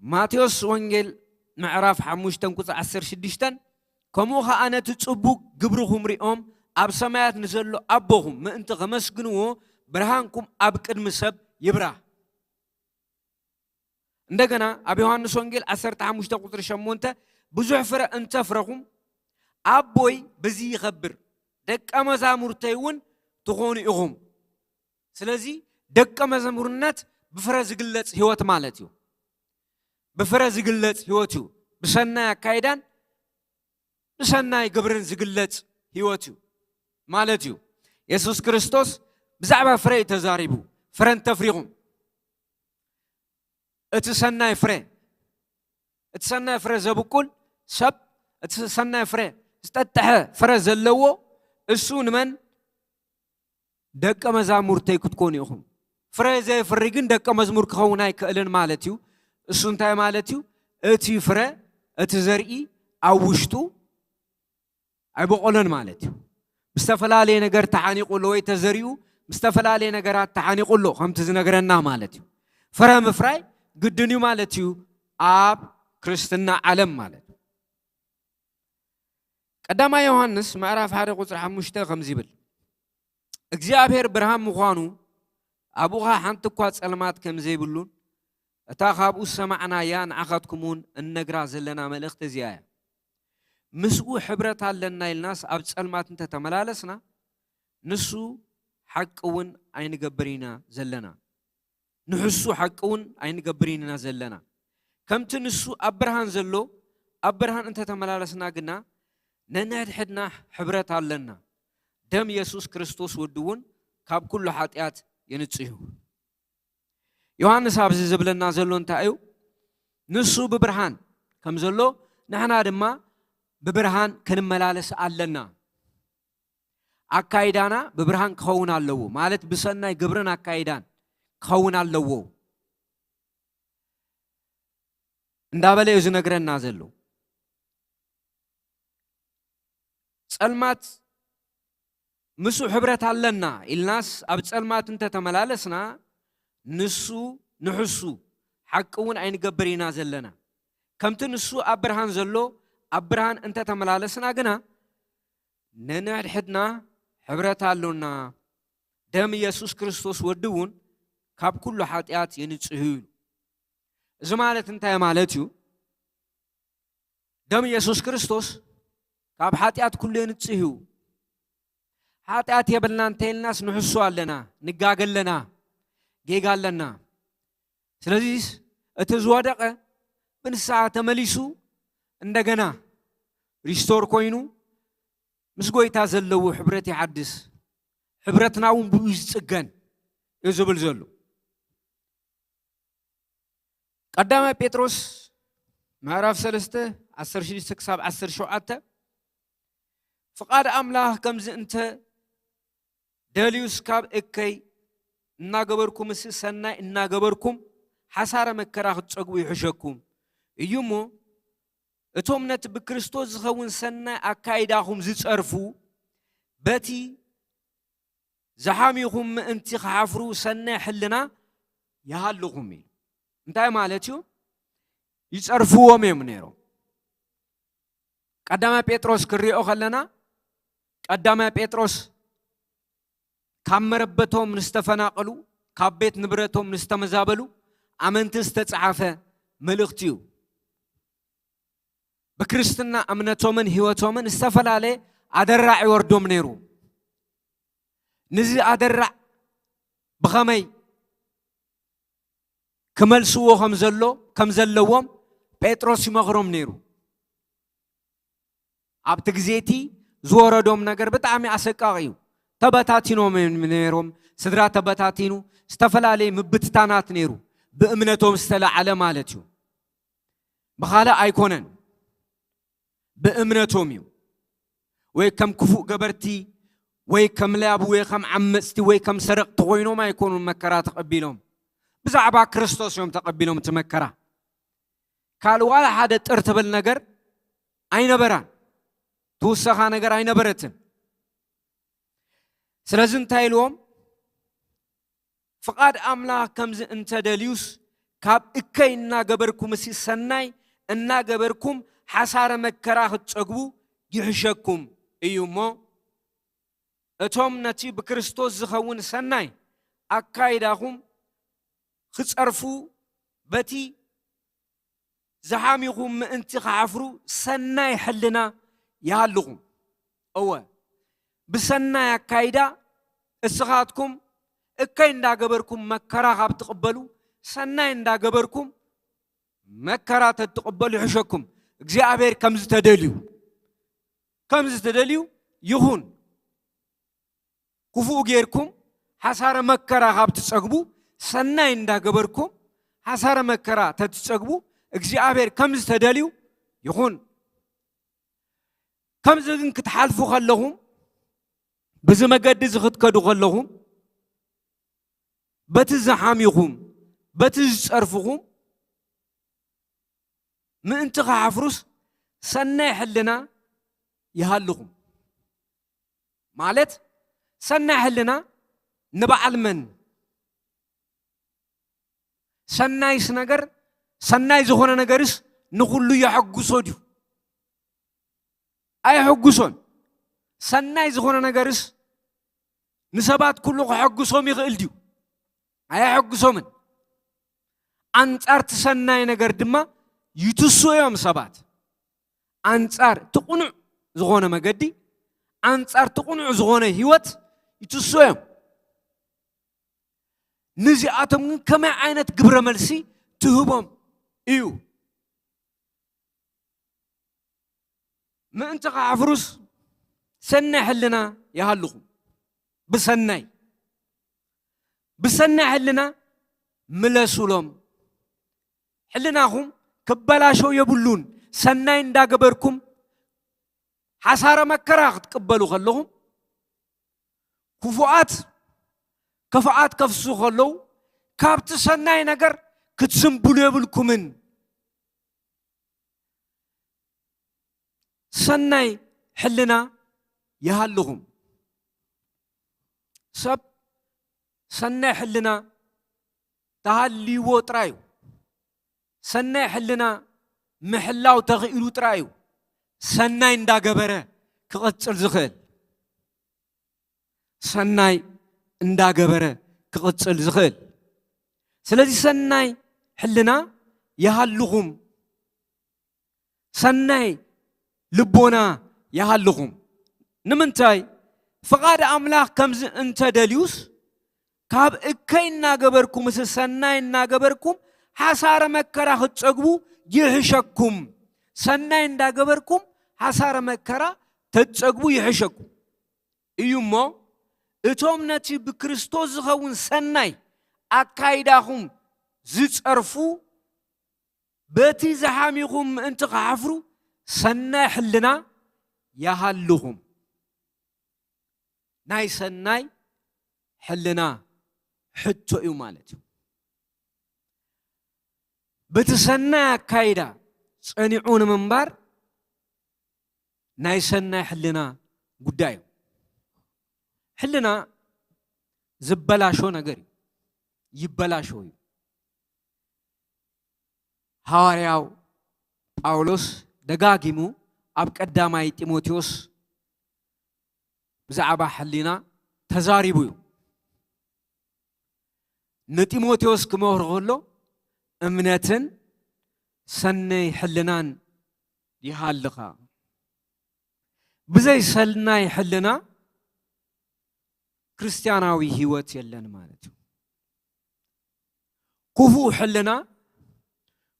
ማቴዎስ ወንጌል ምዕራፍ ሓሙሽተ ቁጽሪ ዓሰርተ ሽዱሽተ፣ ከምኡ ኸኣ ነቲ ጽቡቕ ግብርኹም ሪኦም ኣብ ሰማያት ንዘሎ ኣቦኹም ምእንቲ ከመስግንዎ ብርሃንኩም ኣብ ቅድሚ ሰብ ይብራህ። እንደገና ኣብ ዮሃንስ ወንጌል ዓሰርተ ሓሙሽተ ቁጽሪ ሸሞንተ ብዙሕ ፍረ እንተፍረኹም ኣቦይ በዚ ይኸብር፣ ደቀ መዛሙርተይ እውን ትኾኑ ኢኹም። ስለዚ ደቀ መዝሙርነት ብፍረ ዝግለጽ ህይወት ማለት እዩ። ብፍረ ዝግለጽ ህይወት እዩ። ብሰናይ ኣካይዳን ብሰናይ ግብርን ዝግለጽ ህይወት እዩ ማለት እዩ። የሱስ ክርስቶስ ብዛዕባ ፍረ እዩ ተዛሪቡ። ፍረ እንተፍሪኹም፣ እቲ ሰናይ ፍረ፣ እቲ ሰናይ ፍረ ዘብቁል ሰብ፣ እቲ ሰናይ ፍረ ዝጠጠሐ ፍረ ዘለዎ፣ እሱ ንመን ደቀ መዛሙርተይ ክትኮኑ ኢኹም። ፍረ ዘየፍሪ ግን ደቀ መዝሙር ክኸውን ኣይክእልን ማለት እዩ። እሱ እንታይ ማለት እዩ? እቲ ፍረ፣ እቲ ዘርኢ ኣብ ውሽጡ ኣይበቆሎን ማለት እዩ። ብዝተፈላለየ ነገር ተሓኒቑ ኣሎ ወይ ተዘሪኡ ብዝተፈላለየ ነገራት ተሓኒቑ ኣሎ ከምቲ ዝነግረና ማለት እዩ። ፍረ ምፍራይ ግድን እዩ ማለት እዩ ኣብ ክርስትና ዓለም ማለት እዩ። ቀዳማይ ዮሃንስ ምዕራፍ ሓደ ቁጽሪ ሓሙሽተ ከምዚ ይብል፣ እግዚኣብሔር ብርሃን ምዃኑ ኣብኡ ኸኣ ሓንቲ እኳ ጸልማት ከም ዘይብሉን እታ ካብኡ ዝሰማዕናያ ንዓኻትኩም እውን እንነግራ ዘለና መልእኽቲ እዚኣ እያ። ምስኡ ሕብረት ኣለና ኢልናስ ኣብ ጸልማት እንተተመላለስና ንሱ ሓቂ እውን ኣይንገብር ኢና ዘለና። ንሕሱ ሓቂ እውን ኣይንገብርን ኢና ዘለና። ከምቲ ንሱ ኣብ ብርሃን ዘሎ ኣብ ብርሃን እንተተመላለስና ግና ነንሕድሕድና ሕብረት ኣለና። ደም የሱስ ክርስቶስ ወዲ እውን ካብ ኩሉ ሓጢኣት የንጽህ እዩ። ዮሃንስ ኣብዚ ዝብለና ዘሎ እንታይ እዩ? ንሱ ብብርሃን ከም ዘሎ ንሕና ድማ ብብርሃን ክንመላለስ ኣለና። ኣካይዳና ብብርሃን ክኸውን ኣለዎ፣ ማለት ብሰናይ ግብርን ኣካይዳን ክኸውን ኣለዎ እንዳበለ እዩ ዝነግረና ዘሎ። ጸልማት ምስኡ ሕብረት ኣለና ኢልናስ ኣብ ጸልማት እንተተመላለስና ንሱ ንሕሱ ሓቂ እውን ኣይንገብር ኢና ዘለና። ከምቲ ንሱ ኣብ ብርሃን ዘሎ ኣብ ብርሃን እንተተመላለስና ግና ነንሕድሕድና ሕብረት ኣሎና። ደም ኢየሱስ ክርስቶስ ወዲ እውን ካብ ኩሉ ሓጢኣት የንጽህ እዩ ኢሉ። እዚ ማለት እንታይ ማለት እዩ? ደም ኢየሱስ ክርስቶስ ካብ ሓጢኣት ኩሉ የንጽህ እዩ። ሓጢኣት የብልና እንተኢልናስ ንሕሱ ኣለና፣ ንጋገ ኣለና፣ ጌጋ ኣለና። ስለዚስ እቲ ዝወደቐ ብንስሓ ተመሊሱ እንደገና ሪስቶር ኮይኑ ምስ ጎይታ ዘለዎ ሕብረት ይሓድስ፣ ሕብረትና እውን ብኡ ዝጽገን እዩ ዝብል ዘሎ። ቀዳማይ ጴጥሮስ ምዕራፍ ሰለስተ ዓሰርተ ሽዱሽተ ክሳብ ዓሰርተ ሸውዓተ፣ ፍቓድ ኣምላኽ ከምዚ እንተ ደልዩስ ካብ እከይ እናገበርኩምስ ሰናይ እናገበርኩም ሓሳረ መከራ ክትጸግቡ ይሕሸኩም እዩ እሞ፣ እቶም ነቲ ብክርስቶስ ዝኸውን ሰናይ ኣካይዳኹም ዝጸርፉ፣ በቲ ዝሓምይኹም ምእንቲ ክሓፍሩ ሰናይ ሕልና ይሃልኹም እዩ። እንታይ ማለት እዩ? ይጸርፍዎም እዮም ነይሮም። ቀዳማይ ጴጥሮስ ክሪኦ ከለና፣ ቀዳማይ ጴጥሮስ ካብ መረበቶም ንዝተፈናቐሉ፣ ካብ ቤት ንብረቶም ንዝተመዛበሉ ኣመንቲ ዝተጻሓፈ መልእኽቲ እዩ። ብክርስትና እምነቶምን ህይወቶምን ዝተፈላለየ ኣደራዕ ይወርዶም ነይሩ። ንዚ ኣደራዕ ብኸመይ ክመልስዎ ከም ዘሎ፣ ከም ዘለዎም ጴጥሮስ ይመኽሮም ነይሩ። ኣብቲ ግዜ እቲ ዝወረዶም ነገር ብጣዕሚ ኣሰቃቒ እዩ። ተበታቲኖም እዮም ነይሮም። ስድራ ተበታቲኑ፣ ዝተፈላለየ ምብትታናት ነይሩ። ብእምነቶም ዝተለዓለ ማለት እዩ። ብኻልእ ኣይኮነን፣ ብእምነቶም እዩ። ወይ ከም ክፉእ ገበርቲ፣ ወይ ከም ላቡ፣ ወይ ከም ዓመጽቲ፣ ወይ ከም ሰረቕቲ ኮይኖም ኣይኮኑን መከራ ተቐቢሎም። ብዛዕባ ክርስቶስ እዮም ተቐቢሎም እቲ መከራ። ካልእ ዋላ ሓደ ጥር ትብል ነገር ኣይነበራን። ትውሰኻ ነገር ኣይነበረትን። ስለዚ እንታይ ኢልዎም? ፍቓድ ኣምላኽ ከምዚ እንተ ደልዩስ፣ ካብ እከይ እናገበርኩምሲ ሰናይ እናገበርኩም ሓሳረ መከራ ክትጸግቡ ይሕሸኩም እዩ እሞ፣ እቶም ነቲ ብክርስቶስ ዝኸውን ሰናይ ኣካይዳኹም ክጸርፉ፣ በቲ ዝሓሚኹም ምእንቲ ክሓፍሩ ሰናይ ሕልና ይሃልኹም። እወ፣ ብሰናይ ኣካይዳ እስኻትኩም እከይ እንዳገበርኩም መከራ ካብ ትቕበሉ፣ ሰናይ እንዳገበርኩም መከራ ተትቕበሉ ይሕሸኩም። እግዚኣብሔር ከም ዝተደልዩ፣ ከም ዝተደልዩ ይኹን። ክፉእ ጌርኩም ሓሳረ መከራ ካብ ትጸግቡ፣ ሰናይ እንዳገበርኩም ሓሳረ መከራ ተትጸግቡ፣ እግዚኣብሔር ከም ዝተደልዩ ይኹን። ከምዚ ግን ክትሓልፉ ከለኹም፣ ብዚ መገዲ እዚ ክትከዱ ከለኹም፣ በቲ ዝሓሚኹም፣ በቲ ዝጸርፍኹም ምእንቲ ክሓፍሩስ፣ ሰናይ ሕልና ይሃልኹም። ማለት፣ ሰናይ ሕልና ንበዓል መን? ሰናይስ ነገር፣ ሰናይ ዝኾነ ነገርስ ንኹሉ የሐጉሶ ድዩ? ኣየሐጉሶን። ሰናይ ዝኾነ ነገርስ ንሰባት ኩሉ ከሐጉሶም ይኽእል ድዩ? ኣየሐጉሶምን። ኣንጻር እቲ ሰናይ ነገር ድማ ይትስኡ እዮም ሰባት። ኣንጻር እቲ ቅኑዕ ዝኾነ መገዲ፣ ኣንጻር እቲ ቅኑዕ ዝኾነ ህይወት ይትስኡ እዮም። ንዚኣቶም ግን ከመይ ዓይነት ግብረ መልሲ ትህቦም እዩ? ምእንቲ ከሕፍሩስ፣ ሰናይ ሕልና ይሃልኹም። ብሰናይ፣ ብሰናይ ሕልና ምለሱሎም። ሕልናኹም ክበላሸው የብሉን። ሰናይ እንዳገበርኩም ሓሳረ መከራ ክትቅበሉ ከለኹም፣ ክፉኣት ክፍኣት ከፍሱ ከለዉ፣ ካብቲ ሰናይ ነገር ክትስንብሉ የብልኩምን። ሰናይ ሕልና ይሃልኹም። ሰብ ሰናይ ሕልና ተሃልይዎ ጥራይ እዩ። ሰናይ ሕልና ምሕላው ተኽኢሉ ጥራይ እዩ ሰናይ እንዳገበረ ክቕጽል ዝኽእል። ሰናይ እንዳገበረ ክቕጽል ዝኽእል። ስለዚ ሰናይ ሕልና ይሃልኹም፣ ሰናይ ልቦና ይሃልኹም። ንምንታይ? ፍቓድ ኣምላኽ ከምዚ እንተደልዩስ፣ ካብ እከይ እናገበርኩም፣ ምስ ሰናይ እናገበርኩም ሓሳረ መከራ ክትጸግቡ ይሕሸኩም። ሰናይ እንዳገበርኩም ሓሳረ መከራ ተትጸግቡ ይሕሸኩም እዩ እሞ፣ እቶም ነቲ ብክርስቶስ ዝኸውን ሰናይ ኣካይዳኹም ዝጸርፉ፣ በቲ ዝሓሚኹም ምእንቲ ክሓፍሩ ሰናይ ሕልና ይሃልኹም። ናይ ሰናይ ሕልና ሕቶ እዩ ማለት እዩ። በቲ ሰናይ ኣካይዳ ጸኒዑ ንምንባር ናይ ሰናይ ሕልና ጉዳይ እዩ። ሕልና ዝበላሾ ነገር እዩ፣ ይበላሾ እዩ። ሃዋርያው ጳውሎስ ደጋጊሙ ኣብ ቀዳማይ ጢሞቴዎስ ብዛዕባ ሕሊና ተዛሪቡ እዩ። ንጢሞቴዎስ ክመኽሮ ከሎ፣ "እምነትን ሰነይ ሕልናን ይሃልኻ። ብዘይ ሰናይ ሕልና ክርስትያናዊ ህይወት የለን" ማለት እዩ። ክፉእ ሕልና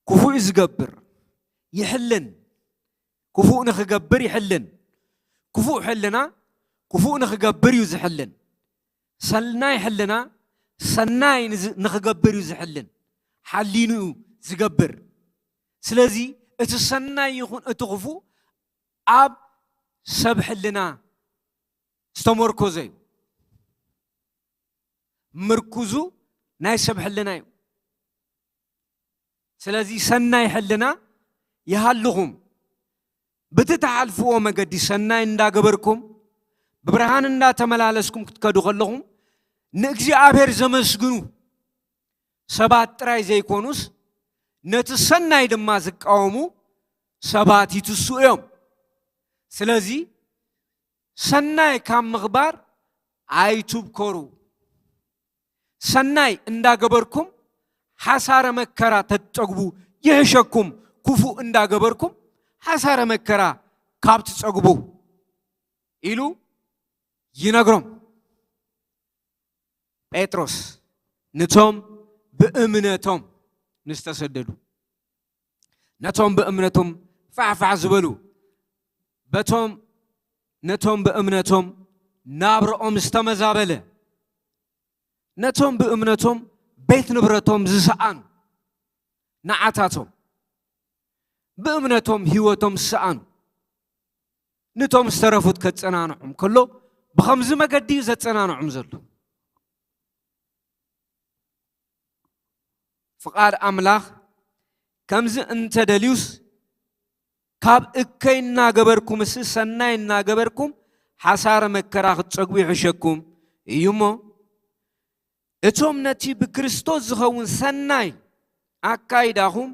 ክፉእ እዩ ዝገብር፣ ይሕልን። ክፉእ ንኽገብር ይሕልን። ክፉእ ሕልና ክፉእ ንኽገብር እዩ ዝሕልን። ሰናይ ሕልና ሰናይ ንዝ-፣ ንኽገብር እዩ ዝሕልን። ሓሊኑ እዩ ዝገብር። ስለዚ እቲ ሰናይ ይኹን እቲ ክፉእ ኣብ ሰብ ሕልና ዝተመርኮዘ እዩ። ምርኩዙ ናይ ሰብ ሕልና እዩ። ስለዚ ሰናይ ሕልና ይሃልኹም። ብቲ ትሓልፍዎ መገዲ ሰናይ እንዳገበርኩም፣ ብብርሃን እንዳተመላለስኩም ክትከዱ ከለኹም፣ ንእግዚኣብሔር ዘመስግኑ ሰባት ጥራይ ዘይኮኑስ፣ ነቲ ሰናይ ድማ ዝቃወሙ ሰባት ይትስኡ እዮም። ስለዚ ሰናይ ካብ ምግባር ኣይትብከሩ። ሰናይ እንዳገበርኩም ሓሳረ መከራ ተትጸግቡ ይሕሸኩም፣ ክፉእ እንዳገበርኩም ሓሳረ መከራ ካብ ትጸግቡ ኢሉ ይነግሮም። ጴጥሮስ፣ ነቶም ብእምነቶም ንዝተሰደዱ፣ ነቶም ብእምነቶም ፋሕፋሕ ዝበሉ፣ በቶም ነቶም ብእምነቶም ናብርኦም ዝተመዛበለ፣ ነቶም ብእምነቶም ቤት ንብረቶም ዝሰኣኑ፣ ንዓታቶም ብእምነቶም ህይወቶም ዝሰኣኑ፣ ነቶም ዝተረፉት ከጸናንዖም ከሎ፣ ብኸምዚ መገዲ እዩ ዘጸናንዖም ዘሎ። ፍቓድ ኣምላኽ ከምዚ እንተደልዩስ፣ ካብ እከይ እናገበርኩምስ ሰናይ እናገበርኩም ሓሳረ መከራ ክትጸግቡ ይሕሸኩም እዩ እሞ፣ እቶም ነቲ ብክርስቶስ ዝኸውን ሰናይ ኣካይዳኹም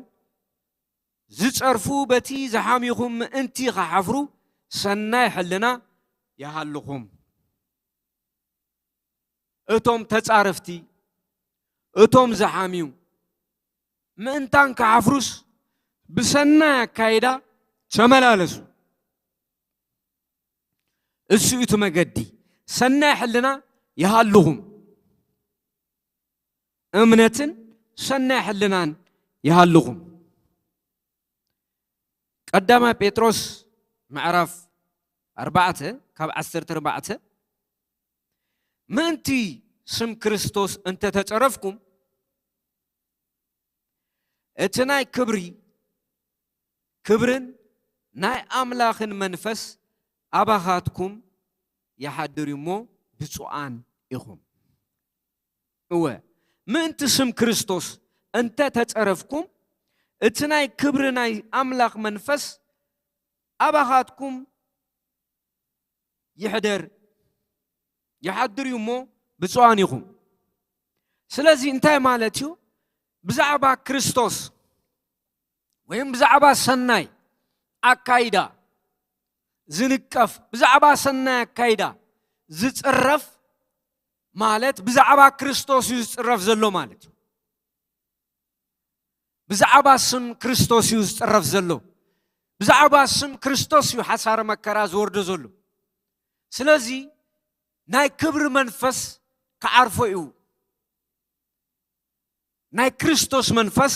ዝጸርፉ፣ በቲ ዝሓምዩኹም ምእንቲ ኸሓፍሩ ሰናይ ሕልና ይሃልኹም። እቶም ተጻረፍቲ፣ እቶም ዝሓምዩ፣ ምእንታን ክሓፍሩስ ብሰናይ ኣካይዳ ተመላለሱ። እሱ እቲ መገዲ። ሰናይ ሕልና ይሃልኹም። እምነትን ሰናይ ሕልናን ይሃልኹም። ቀዳማይ ጴጥሮስ ምዕራፍ ኣርባዕተ ካብ ዓሰርተ ኣርባዕተ፣ ምእንቲ ስም ክርስቶስ እንተተጸረፍኩም፣ እቲ ናይ ክብሪ፣ ክብርን ናይ ኣምላኽን መንፈስ ኣባኻትኩም ይሓድር እዩ እሞ ብፁዓን ኢኹም። እወ፣ ምእንቲ ስም ክርስቶስ እንተ ተጸረፍኩም፣ እቲ ናይ ክብሪ ናይ ኣምላኽ መንፈስ ኣባኻትኩም ይሕደር፣ ይሓድር እዩ እሞ ብፁዓን ኢኹም። ስለዚ እንታይ ማለት እዩ? ብዛዕባ ክርስቶስ ወይም ብዛዕባ ሰናይ ኣካይዳ ዝንቀፍ፣ ብዛዕባ ሰናይ ኣካይዳ ዝጽረፍ ማለት ብዛዕባ ክርስቶስ እዩ ዝጽረፍ ዘሎ ማለት እዩ። ብዛዕባ ስም ክርስቶስ እዩ ዝጽረፍ ዘሎ። ብዛዕባ ስም ክርስቶስ እዩ ሓሳረ መከራ ዝወርዶ ዘሎ። ስለዚ ናይ ክብሪ መንፈስ ክዓርፎ እዩ። ናይ ክርስቶስ መንፈስ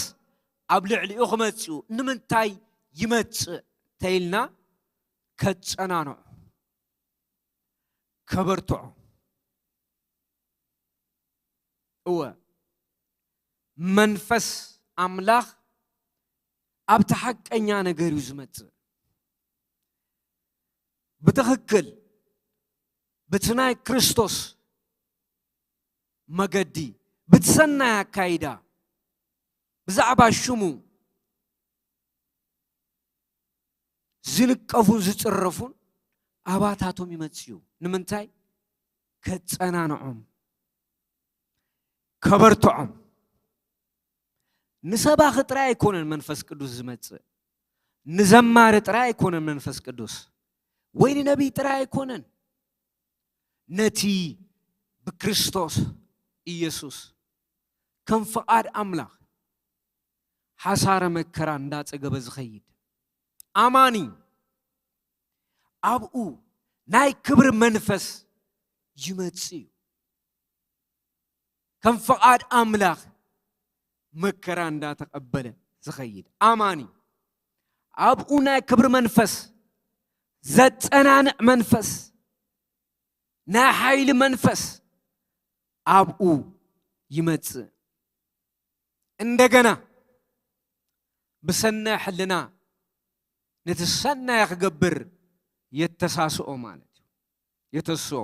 ኣብ ልዕሊኡ ክመጽእ እዩ። ንምንታይ ይመጽእ ተይልና፣ ከጸናንዖ፣ ከበርትዖ። እወ፣ መንፈስ ኣምላኽ ኣብቲ ሓቀኛ ነገር እዩ ዝመጽእ። ብትኽክል ብቲ ናይ ክርስቶስ መገዲ፣ ብቲ ሰናይ ኣካይዳ፣ ብዛዕባ ሽሙ ዝንቀፉን ዝጽረፉን ኣባታቶም ይመጽእ እዩ። ንምንታይ? ከጸናንዖም፣ ከበርትዖም። ንሰባኺ ጥራይ ኣይኮነን መንፈስ ቅዱስ ዝመጽእ፣ ንዘማሪ ጥራይ ኣይኮነን መንፈስ ቅዱስ፣ ወይ ንነቢይ ጥራይ ኣይኮነን። ነቲ ብክርስቶስ ኢየሱስ ከም ፍቓድ ኣምላኽ ሓሳረ መከራ እንዳጸገበ ዝኸይድ ኣማኒ፣ ኣብኡ ናይ ክብሪ መንፈስ ይመጽእ እዩ። ከም ፍቓድ ኣምላኽ መከራ እንዳተቐበለ ዝኸይድ ኣማኒ፣ ኣብኡ ናይ ክብሪ መንፈስ፣ ዘጸናንዕ መንፈስ፣ ናይ ሓይሊ መንፈስ ኣብኡ ይመጽእ። እንደገና ብሰናይ ሕልና ነቲ ሰናይ ክገብር የተሳስኦ ማለት እዩ። የተስኦ።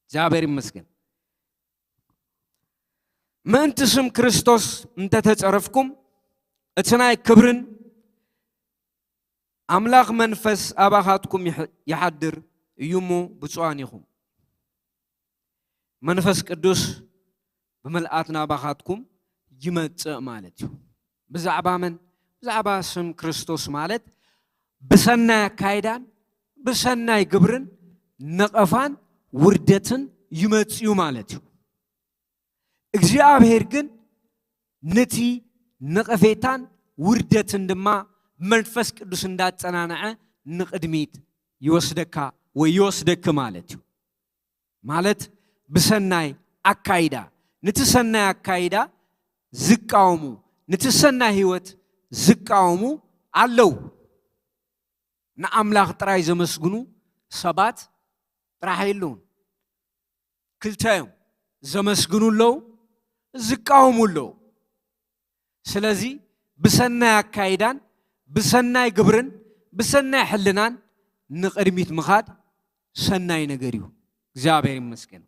እግዚኣብሔር ይመስገን። ምእንቲ ስም ክርስቶስ እንተተጸረፍኩም፣ እቲ ናይ ክብርን ኣምላኽ መንፈስ ኣባኻትኩም ይሕ-፣ ይሓድር እዩ እሞ ብፁዓን ኢኹም። መንፈስ ቅዱስ ብምልኣት ናባኻትኩም ይመጽእ ማለት እዩ። ብዛዕባ መን? ብዛዕባ ስም ክርስቶስ ማለት ብሰናይ ኣካይዳን ብሰናይ ግብርን ነቐፋን ውርደትን ይመጽእ እዩ ማለት እዩ። እግዚኣብሔር ግን ነቲ ነቐፌታን ውርደትን ድማ መንፈስ ቅዱስ እንዳጸናንዐ ንቕድሚት ይወስደካ ወይ ይወስደኪ ማለት እዩ። ማለት ብሰናይ ኣካይዳ፣ ነቲ ሰናይ ኣካይዳ ዝቃወሙ፣ ነቲ ሰናይ ህይወት ዝቃወሙ ኣለዉ። ንኣምላኽ ጥራይ ዘመስግኑ ሰባት ጥራሕ የለውን። ክልተ እዮም፣ ዘመስግኑ ኣለዉ፣ ዝቃወሙ ኣለዉ። ስለዚ ብሰናይ ኣካይዳን ብሰናይ ግብርን ብሰናይ ሕልናን ንቕድሚት ምኻድ ሰናይ ነገር እዩ። እግዚኣብሔር ይመስገን።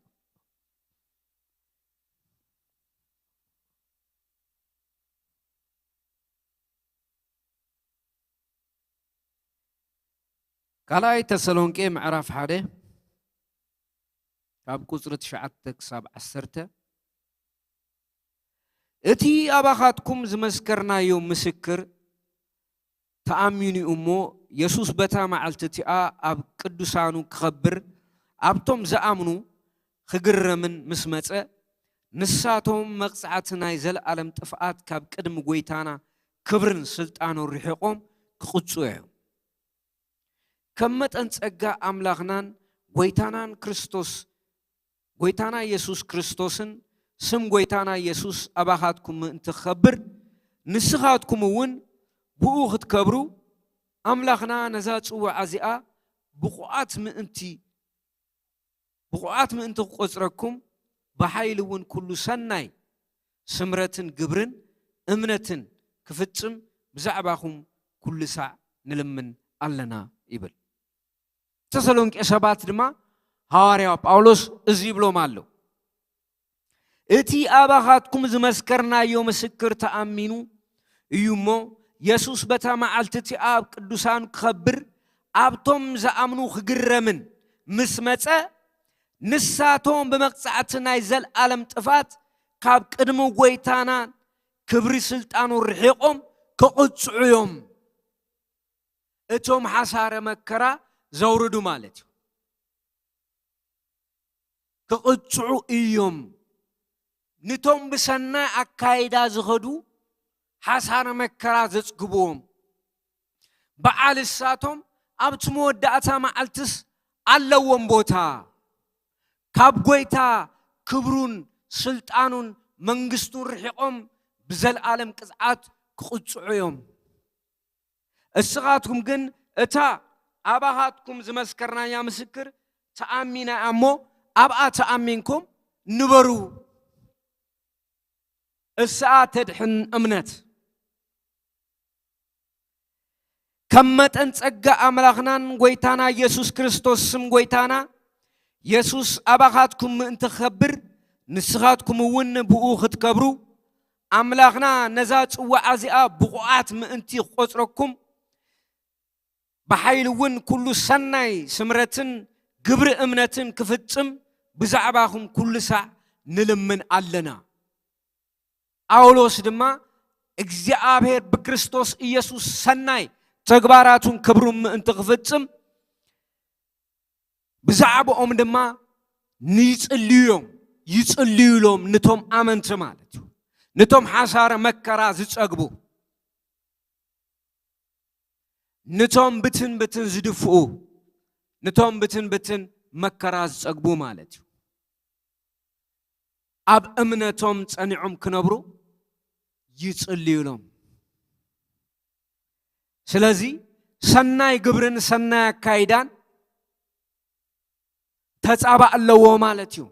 ካልኣይ ተሰሎንቄ ምዕራፍ ሓደ ካብ ቁጽሪ ትሽዓተ ክሳብ ዓሰርተ፣ እቲ ኣባኻትኩም ዝመስከርናዮ ምስክር ተኣሚኑ እሞ፣ የሱስ በታ መዓልቲ እቲኣ ኣብ ቅዱሳኑ ክኸብር ኣብቶም ዝኣምኑ ክግረምን ምስ መጸ፣ ንሳቶም መቕጻዕቲ ናይ ዘለኣለም ጥፍኣት ካብ ቅድሚ ጐይታና ክብርን ስልጣኑን ርሒቖም ክቕጽዑ እዮም። ከም መጠን ጸጋ ኣምላኽናን ጐይታናን ክርስቶስ፣ ጐይታና የሱስ ክርስቶስን ስም ጐይታና የሱስ ኣባኻትኩም ምእንቲ ክኸብር፣ ንስኻትኩም እውን ብኡ ክትከብሩ፣ ኣምላኽና ነዛ ጽዋዕ እዚኣ ብቑዓት ምእንቲ፣ ብቑዓት ምእንቲ ክቖጽረኩም፣ ብሓይሊ እውን ኩሉ ሰናይ ስምረትን ግብርን እምነትን ክፍጽም ብዛዕባኹም ኩሉ ሳዕ ንልምን ኣለና ይብል። ተሰሎንቄ ሰባት ድማ ሃዋርያ ጳውሎስ እዚ ይብሎም ኣሎ። እቲ ኣባኻትኩም ዝመስከርናዮ ምስክር ተኣሚኑ እዩ እሞ፣ የሱስ በታ መዓልቲ እቲኣ ኣብ ቅዱሳን ክኸብር፣ ኣብቶም ዝኣምኑ ክግረምን ምስ መጸ፣ ንሳቶም ብመቕጻዕቲ ናይ ዘለኣለም ጥፋት ካብ ቅድሚ ጐይታና ክብሪ ስልጣኑ ርሒቖም ክቕጽዑ እዮም። እቶም ሓሳረ መከራ ዘውርዱ ማለት እዩ። ክቕጽዑ እዮም። ንቶም ብሰናይ ኣካይዳ ዝኸዱ ሓሳረ መከራ ዘጽግብዎም፣ በዓል እሳቶም ኣብቲ መወዳእታ መዓልትስ ኣለዎም ቦታ። ካብ ጐይታ ክብሩን ስልጣኑን መንግስቱን ርሒቖም ብዘለኣለም ቅጽዓት ክቕጽዑ እዮም። እስኻትኩም ግን እታ ኣባኻትኩም ዝመስከርናያ ምስክር ተኣሚና እያ እሞ፣ ኣብኣ ተኣሚንኩም ንበሩ። እስኣ ተድሕን እምነት። ከም መጠን ጸጋ ኣምላኽናን ጐይታና የሱስ ክርስቶስ፣ ስም ጐይታና የሱስ ኣባኻትኩም ምእንቲ ክኸብር፣ ንስኻትኩም እውን ብኡ ክትከብሩ፣ ኣምላኽና ነዛ ጽዋዕ እዚኣ ብቑዓት ምእንቲ ክቖጽረኩም፣ ብሓይሊ እውን ኩሉ ሰናይ ስምረትን ግብሪ እምነትን ክፍጽም ብዛዕባኹም ኩሉ ሳዕ ንልምን ኣለና። ጳውሎስ ድማ እግዚኣብሔር ብክርስቶስ ኢየሱስ ሰናይ ተግባራቱን ክብሩን ምእንቲ ክፍጽም ብዛዕባኦም ድማ ንይጽልዩ እዮም። ይጽልዩሎም፣ ንቶም ኣመንቲ ማለት እዩ። ንቶም ሓሳረ መከራ ዝጸግቡ፣ ንቶም ብትን ብትን ዝድፍኡ፣ ንቶም ብትን ብትን መከራ ዝጸግቡ ማለት እዩ። ኣብ እምነቶም ጸኒዖም ክነብሩ ይጽልዩሎም። ስለዚ ሰናይ ግብርን ሰናይ ኣካይዳን ተጻባእ ኣለዎ ማለት እዩ።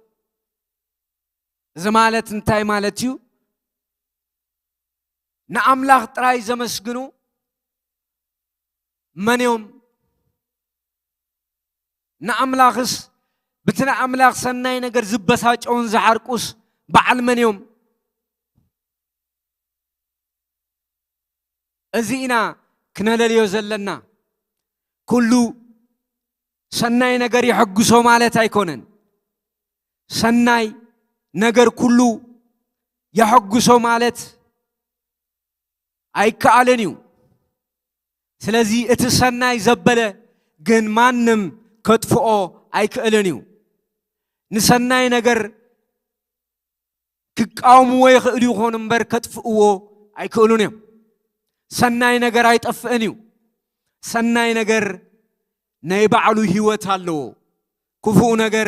እዚ ማለት እንታይ ማለት እዩ? ንኣምላኽ ጥራይ ዘመስግኑ መን እዮም? ንኣምላኽስ፣ ብቲ ንኣምላኽ ሰናይ ነገር ዝበሳጨውን ዝሓርቁስ በዓል መን እዮም? እዚ ኢና ክነለልዮ ዘለና። ኩሉ ሰናይ ነገር የሐጉሶ ማለት ኣይኮነን። ሰናይ ነገር ኩሉ የሐጉሶ ማለት ኣይከኣልን እዩ። ስለዚ እቲ ሰናይ ዘበለ ግን ማንም ከጥፍኦ ኣይክእልን እዩ። ንሰናይ ነገር ክቃወምዎ ይኽእሉ ይኾኑ እምበር ከጥፍእዎ ኣይክእሉን እዮም። ሰናይ ነገር ኣይጠፍእን እዩ። ሰናይ ነገር ናይ ባዕሉ ህይወት ኣለዎ። ክፉእ ነገር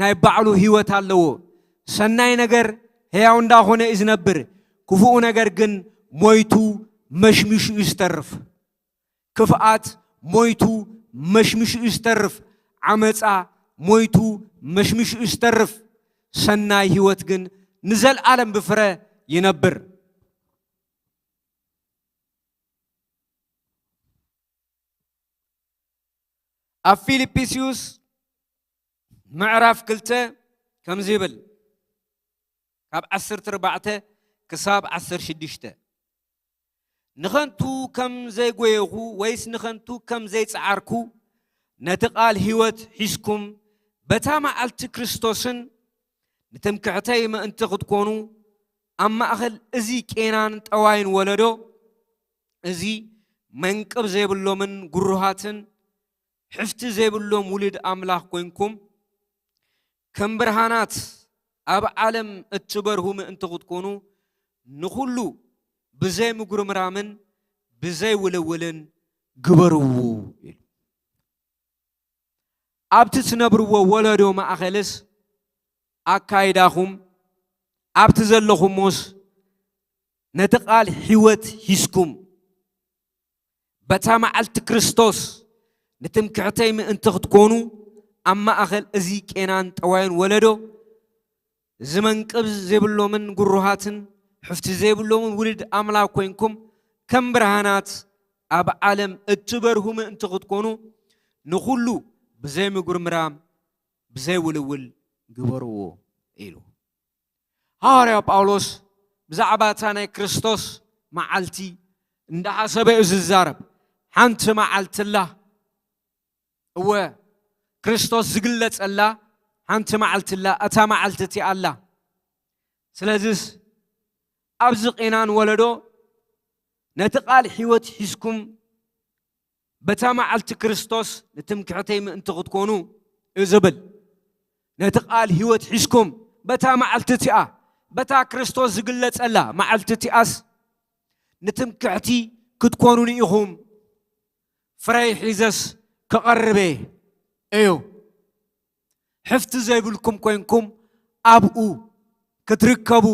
ናይ ባዕሉ ህይወት ኣለዎ። ሰናይ ነገር ሕያው እንዳኾነ እዩ ዝነብር፣ ክፉኡ ነገር ግን ሞይቱ መሽሚሹ እዩ ዝተርፍ። ክፍኣት ሞይቱ መሽሚሹ እዩ ዝተርፍ። ዓመፃ ሞይቱ መሽሚሹ እዩ ዝተርፍ። ሰናይ ህይወት ግን ንዘልኣለም ብፍረ ይነብር። ኣብ ፊልጵስዩስ ምዕራፍ ክልተ ከምዚ ይብል፣ ካብ ዓሰርተ ኣርባዕተ ክሳብ ዓሰርተ ሽዱሽተ፣ ንኸንቱ ከም ዘይጎየኹ ወይስ ንኸንቱ ከም ዘይጸዓርኩ፣ ነቲ ቃል ህይወት ሒዝኩም፣ በታ መዓልቲ ክርስቶስን ንትምክሕተይ ምእንቲ ክትኮኑ፣ ኣብ ማእከል እዚ ቄናን ጠዋይን ወለዶ፣ እዚ መንቅብ ዘይብሎምን ግሩሃትን ሕፍቲ ዘይብሎም ውሉድ ኣምላኽ ኮይንኩም፣ ከም ብርሃናት ኣብ ዓለም እትበርሁ ምእንቲ ክትኮኑ፣ ንኹሉ ብዘይ ምጉርምራምን ብዘይ ውልውልን ግበርዎ ኢሉ። ኣብቲ ትነብርዎ ወለዶ ማእኸልስ ኣካይዳኹም፣ ኣብቲ ዘለኹሞስ ነቲ ቃል ህይወት ሒዝኩም፣ በታ መዓልቲ ክርስቶስ ንትምክሕተይ ምእንቲ ክትኮኑ፣ ኣብ ማእኸል እዚ ቄናን ጠዋይን ወለዶ፣ እዚ መንቅብ ዘይብሎምን ግሩሃትን ሕፍቲ ዘይብሎምን ውሉድ ኣምላኽ ኮይንኩም፣ ከም ብርሃናት ኣብ ዓለም እትበርሁ ምእንቲ ክትኮኑ፣ ንኹሉ ብዘይ ምጉርምራም ብዘይ ውልውል ግበርዎ ኢሉ። ሃዋርያ ጳውሎስ ብዛዕባ እታ ናይ ክርስቶስ መዓልቲ እንዳሓሰበ እዩ ዝዛረብ። ሓንቲ መዓልቲ ኣላ፣ እወ፣ ክርስቶስ ዝግለጸላ ሓንቲ መዓልቲ ኣላ፣ እታ መዓልቲ እቲኣ ኣላ። ስለዚስ ኣብዚ ቄናን ወለዶ ነቲ ቃል ሕይወት ሒዝኩም በታ መዓልቲ ክርስቶስ ንትምክሕተይ ምእንቲ ክትኮኑ እዩ ዝብል። ነቲ ቃል ህይወት ሒዝኩም በታ መዓልቲ እቲኣ፣ በታ ክርስቶስ ዝግለጸላ መዓልቲ እቲኣስ ንትምክሕቲ ክትኮኑኒ ኢኹም። ፍረይ ሒዘስ ክቐርብ እየ እዩ። ሕፍቲ ዘይብልኩም ኮይንኩም ኣብኡ ክትርከቡ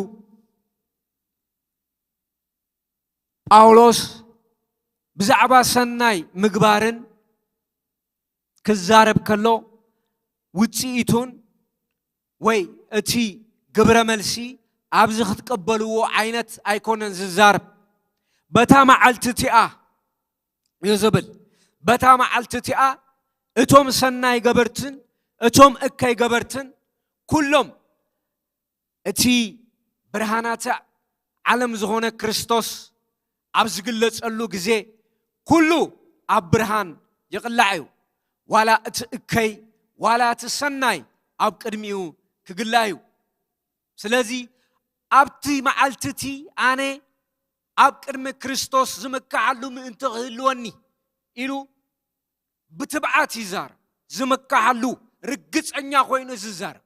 ጳውሎስ ብዛዕባ ሰናይ ምግባርን ክዛረብ ከሎ ውጽኢቱን ወይ እቲ ግብረ መልሲ ኣብዚ ክትቀበልዎ ዓይነት ኣይኮነን ዝዛረብ። በታ መዓልቲ እቲኣ እዩ ዝብል። በታ መዓልቲ እቲኣ እቶም ሰናይ ገበርትን እቶም እከይ ገበርትን ኩሎም እቲ ብርሃናተ ዓለም ዝኾነ ክርስቶስ ኣብ ዝግለጸሉ ግዜ ኩሉ ኣብ ብርሃን ይቕላዕ እዩ። ዋላ እቲ እከይ ዋላ እቲ ሰናይ ኣብ ቅድሚኡ ክግላእ እዩ። ስለዚ ኣብቲ መዓልቲ እቲ ኣነ ኣብ ቅድሚ ክርስቶስ ዝምክሓሉ ምእንቲ ክህልወኒ ኢሉ ብትብዓት ይዛረብ። ዝምክሓሉ ርግጸኛ ኮይኑ ዝዛረብ።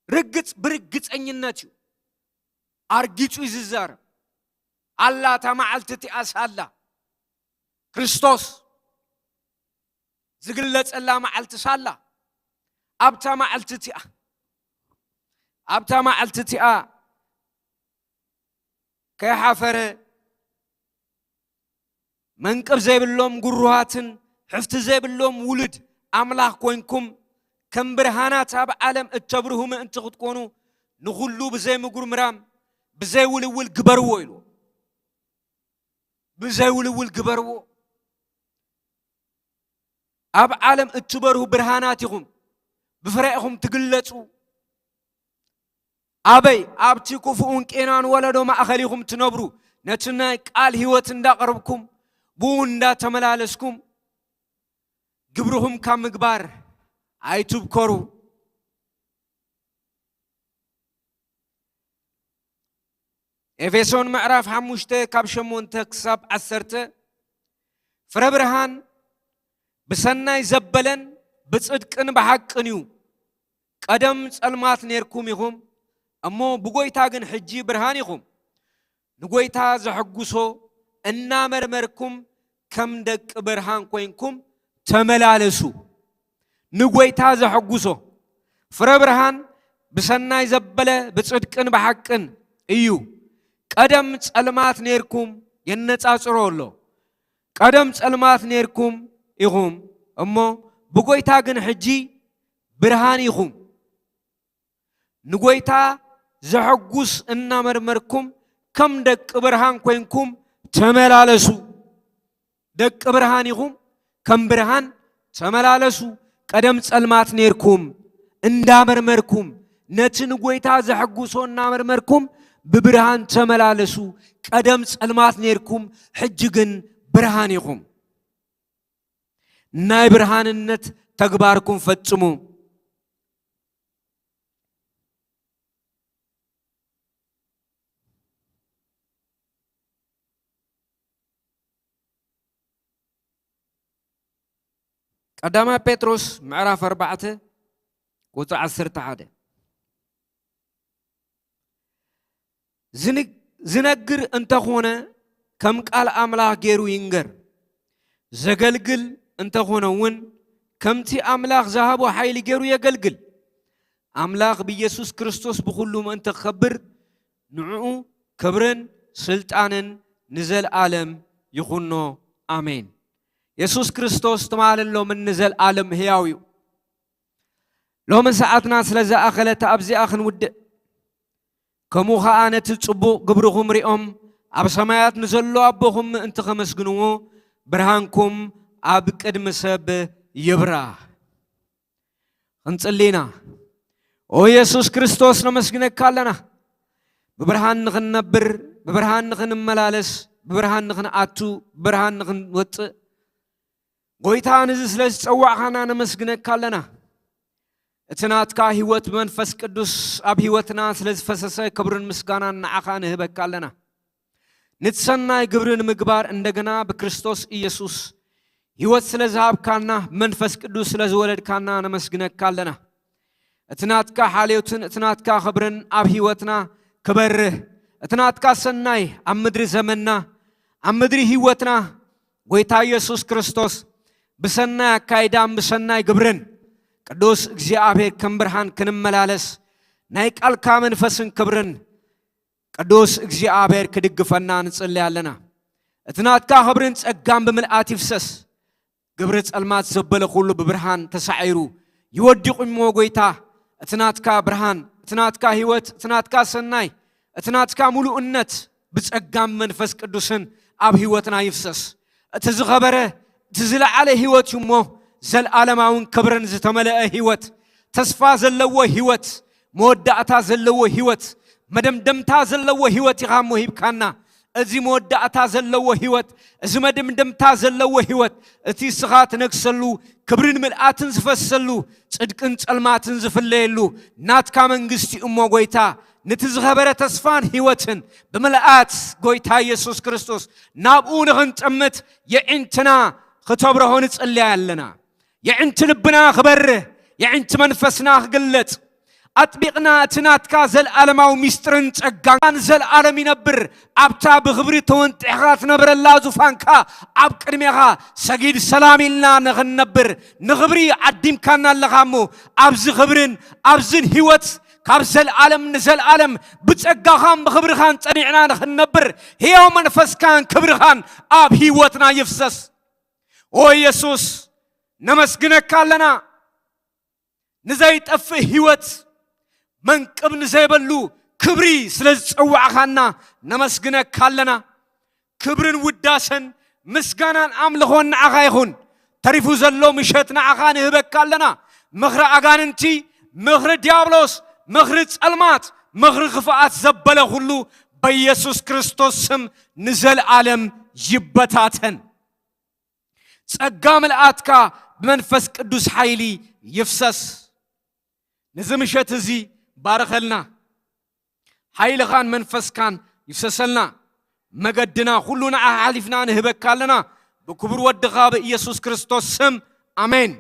ርግጽ ብርግጸኝነት እዩ ኣርጊጹ እዩ ዝዛረብ። ኣላ እታ መዓልቲ እቲኣስ ኣላ። ክርስቶስ ዝግለጸላ መዓልቲ ሳላ ኣብታ መዓልቲ እቲኣ ኣብታ መዓልቲ እቲኣ ከይሓፈረ መንቅብ ዘይብሎም ጉሩሃትን ሕፍቲ ዘይብሎም ውሉድ ኣምላኽ ኮይንኩም ከም ብርሃናት ኣብ ዓለም እተብርሁ ምእንቲ ክትኮኑ ንኹሉ ብዘይ ምጉርምራም ብዘይ ውልውል ግበርዎ ኢሉ። ብዘይ ውልውል ግበርዎ። ኣብ ዓለም እትበርሁ ብርሃናት ኢኹም፣ ብፍረ ኢኹም ትግለጹ። ኣበይ? ኣብቲ ክፉእን ቄናን ወለዶ ማእኸል ኢኹም ትነብሩ። ነቲ ናይ ቃል ህይወት እንዳቐረብኩም፣ ብኡ እንዳተመላለስኩም፣ ግብርኹም ካብ ምግባር ኣይትብከሩ። ኤፌሶን ምዕራፍ ሓሙሽተ ካብ ሸሞንተ ክሳብ ዓሰርተ፣ ፍረ ብርሃን ብሰናይ ዘበለን ብጽድቅን ብሓቅን እዩ። ቀደም ጸልማት ኔርኩም ኢኹም፣ እሞ ብጎይታ ግን ሕጂ ብርሃን ኢኹም። ንጎይታ ዘሐጉሶ እናመርመርኩም ከም ደቂ ብርሃን ኮይንኩም ተመላለሱ። ንጎይታ ዘሐጉሶ ፍረ ብርሃን ብሰናይ ዘበለ ብጽድቅን ብሓቅን እዩ። ቀደም ጸልማት ኔርኩም፣ የነጻጽሮ ኣሎ። ቀደም ጸልማት ኔርኩም ኢኹም እሞ፣ ብጎይታ ግን ሕጂ ብርሃን ኢኹም። ንጎይታ ዘሐጉስ እናመርመርኩም ከም ደቂ ብርሃን ኮይንኩም ተመላለሱ። ደቂ ብርሃን ኢኹም፣ ከም ብርሃን ተመላለሱ። ቀደም ጸልማት ኔርኩም፣ እንዳመርመርኩም፣ ነቲ ንጎይታ ዘሐጉሶ እናመርመርኩም ብብርሃን ተመላለሱ። ቀደም ጸልማት ኔርኩም፣ ሕጂ ግን ብርሃን ኢኹም። ናይ ብርሃንነት ተግባርኩም ፈጽሙ። ቀዳማይ ጴጥሮስ ምዕራፍ ኣርባዕተ ቁጽሪ ዓሰርተ ሓደ። ዝን-፣ ዝነግር እንተኾነ ከም ቃል ኣምላኽ ገይሩ ይንገር። ዘገልግል እንተኾነ እውን ከምቲ ኣምላኽ ዝሃቦ ሓይሊ ገይሩ የገልግል። ኣምላኽ ብኢየሱስ ክርስቶስ ብኹሉ ምእንቲ ክኸብር ንዕኡ ክብርን ስልጣንን ንዘልኣለም ይኹኖ። ኣሜን። የሱስ ክርስቶስ ትማልን ሎምን ንዘልኣለም ህያው እዩ። ሎሚ ሰዓትና ስለ ዝኣኸለት ኣብዚኣ ክንውድእ፣ ከምኡ ኸኣ ነቲ ጽቡቕ ግብርኹም ሪኦም ኣብ ሰማያት ንዘሎ ኣቦኹም ምእንቲ ኸመስግንዎ ብርሃንኩም ኣብ ቅድሚ ሰብ ይብራህ። ክንጽሊ ኢና። ኦ የሱስ ክርስቶስ ነመስግነካ ኣለና። ብብርሃን ንኽንነብር፣ ብብርሃን ንኽንመላለስ፣ ብብርሃን ንኽንኣቱ፣ ብብርሃን ንኽንወጽእ፣ ጎይታ፣ ነዚ ስለ ዝጸዋዕኻና ነመስግነካ ኣለና። እቲ ናትካ ህይወት ብመንፈስ ቅዱስ ኣብ ህይወትና ስለ ዝፈሰሰ ክብርን ምስጋናን ንዓኻ ንህበካ ኣለና። ነቲ ሰናይ ግብሪ ንምግባር እንደገና ብክርስቶስ ኢየሱስ ህይወት ስለ ዝሃብካና፣ ብመንፈስ ቅዱስ ስለ ዝወለድካና ነመስግነካ ኣለና። እቲ ናትካ ሓልዮትን እቲ ናትካ ክብርን ኣብ ህይወትና ክበርህ፣ እቲ ናትካ ሰናይ ኣብ ምድሪ ዘመንና፣ ኣብ ምድሪ ህይወትና፣ ጎይታ ኢየሱስ ክርስቶስ ብሰናይ ኣካይዳን ብሰናይ ግብርን ቅዱስ እግዚኣብሔር ከም ብርሃን ክንመላለስ ናይ ቃልካ መንፈስን ክብርን ቅዱስ እግዚኣብሔር ክድግፈና ንጽሊ ኣለና። እቲ ናትካ ክብርን ጸጋን ብምልኣት ይፍሰስ። ግብሪ ጸልማት ዘበለ ኩሉ ብብርሃን ተሳዒሩ ይወድቕ እሞ ጎይታ፣ እቲ ናትካ ብርሃን፣ እቲ ናትካ ህይወት፣ እቲ ናትካ ሰናይ፣ እቲ ናትካ ምሉእነት ብጸጋም መንፈስ ቅዱስን ኣብ ህይወትና ይፍሰስ። እቲ ዝኸበረ፣ እቲ ዝለዓለ ህይወት እዩ እሞ፣ ዘልኣለማውን ክብርን ዝተመልአ ህይወት፣ ተስፋ ዘለዎ ህይወት፣ መወዳእታ ዘለዎ ህይወት፣ መደምደምታ ዘለዎ ህይወት ኢኻ እሞ ሂብካና። እዚ መወዳእታ ዘለዎ ህይወት፣ እዚ መደምደምታ ዘለዎ ህይወት፣ እቲ እስኻ ትነግሰሉ፣ ክብርን ምልኣትን ዝፈሰሉ፣ ጽድቅን ጸልማትን ዝፍለየሉ ናትካ መንግስቲ እሞ ጎይታ፣ ነቲ ዝኸበረ ተስፋን ህይወትን ብምልኣት ጎይታ ኢየሱስ ክርስቶስ ናብኡ ንኽንጠምት የዒንትና ክተብርሆ ንጽልያ ኣለና። የዕንቲ ልብና ክበርህ፣ የዕንቲ መንፈስና ክግለጽ፣ ኣጥቢቕና እቲ ናትካ ዘልኣለማዊ ሚስጥርን ጸጋን ዘልኣለም ይነብር፣ ኣብታ ብኽብሪ ተወንጢሕኻ ትነብረላ ዙፋንካ ኣብ ቅድሜኻ ሰጊድ ሰላም ኢልና ንኽንነብር ንኽብሪ ዓዲምካና ኣለኻ እሞ፣ ኣብዚ ኽብርን ኣብዝን ህይወት ካብ ዘልኣለም ንዘልኣለም ብጸጋኻን ብኽብርኻን ጸኒዕና ንኽንነብር ህያው መንፈስካን ክብርኻን ኣብ ህይወትና ይፍሰስ። ኦ ኢየሱስ፣ ነመስግነካ ኣለና። ንዘይጠፍእ ህይወት መንቅብ ንዘይበሉ ክብሪ ስለ ዝጸዋዕኻና ነመስግነካ ኣለና። ክብርን ውዳሰን ምስጋናን ኣምልኾን ንዓኻ ይኹን። ተሪፉ ዘሎ ምሸት ንዓኻ ንህበካ ኣለና። ምኽሪ ኣጋንንቲ፣ ምኽሪ ዲያብሎስ፣ ምኽሪ ጸልማት፣ ምኽሪ ክፍኣት ዘበለ ኩሉ በኢየሱስ ክርስቶስ ስም ንዘልኣለም ይበታተን። ጸጋ ምልኣትካ ብመንፈስ ቅዱስ ሓይሊ ይፍሰስ። ነዚ ምሸት እዚ ባርኸልና። ሓይልኻን መንፈስካን ይፍሰሰልና። መገድና ኩሉ ንዓኻ ሓሊፍና ንህበካ ኣለና። ብክቡር ወድኻ ብኢየሱስ ክርስቶስ ስም፣ ኣሜን።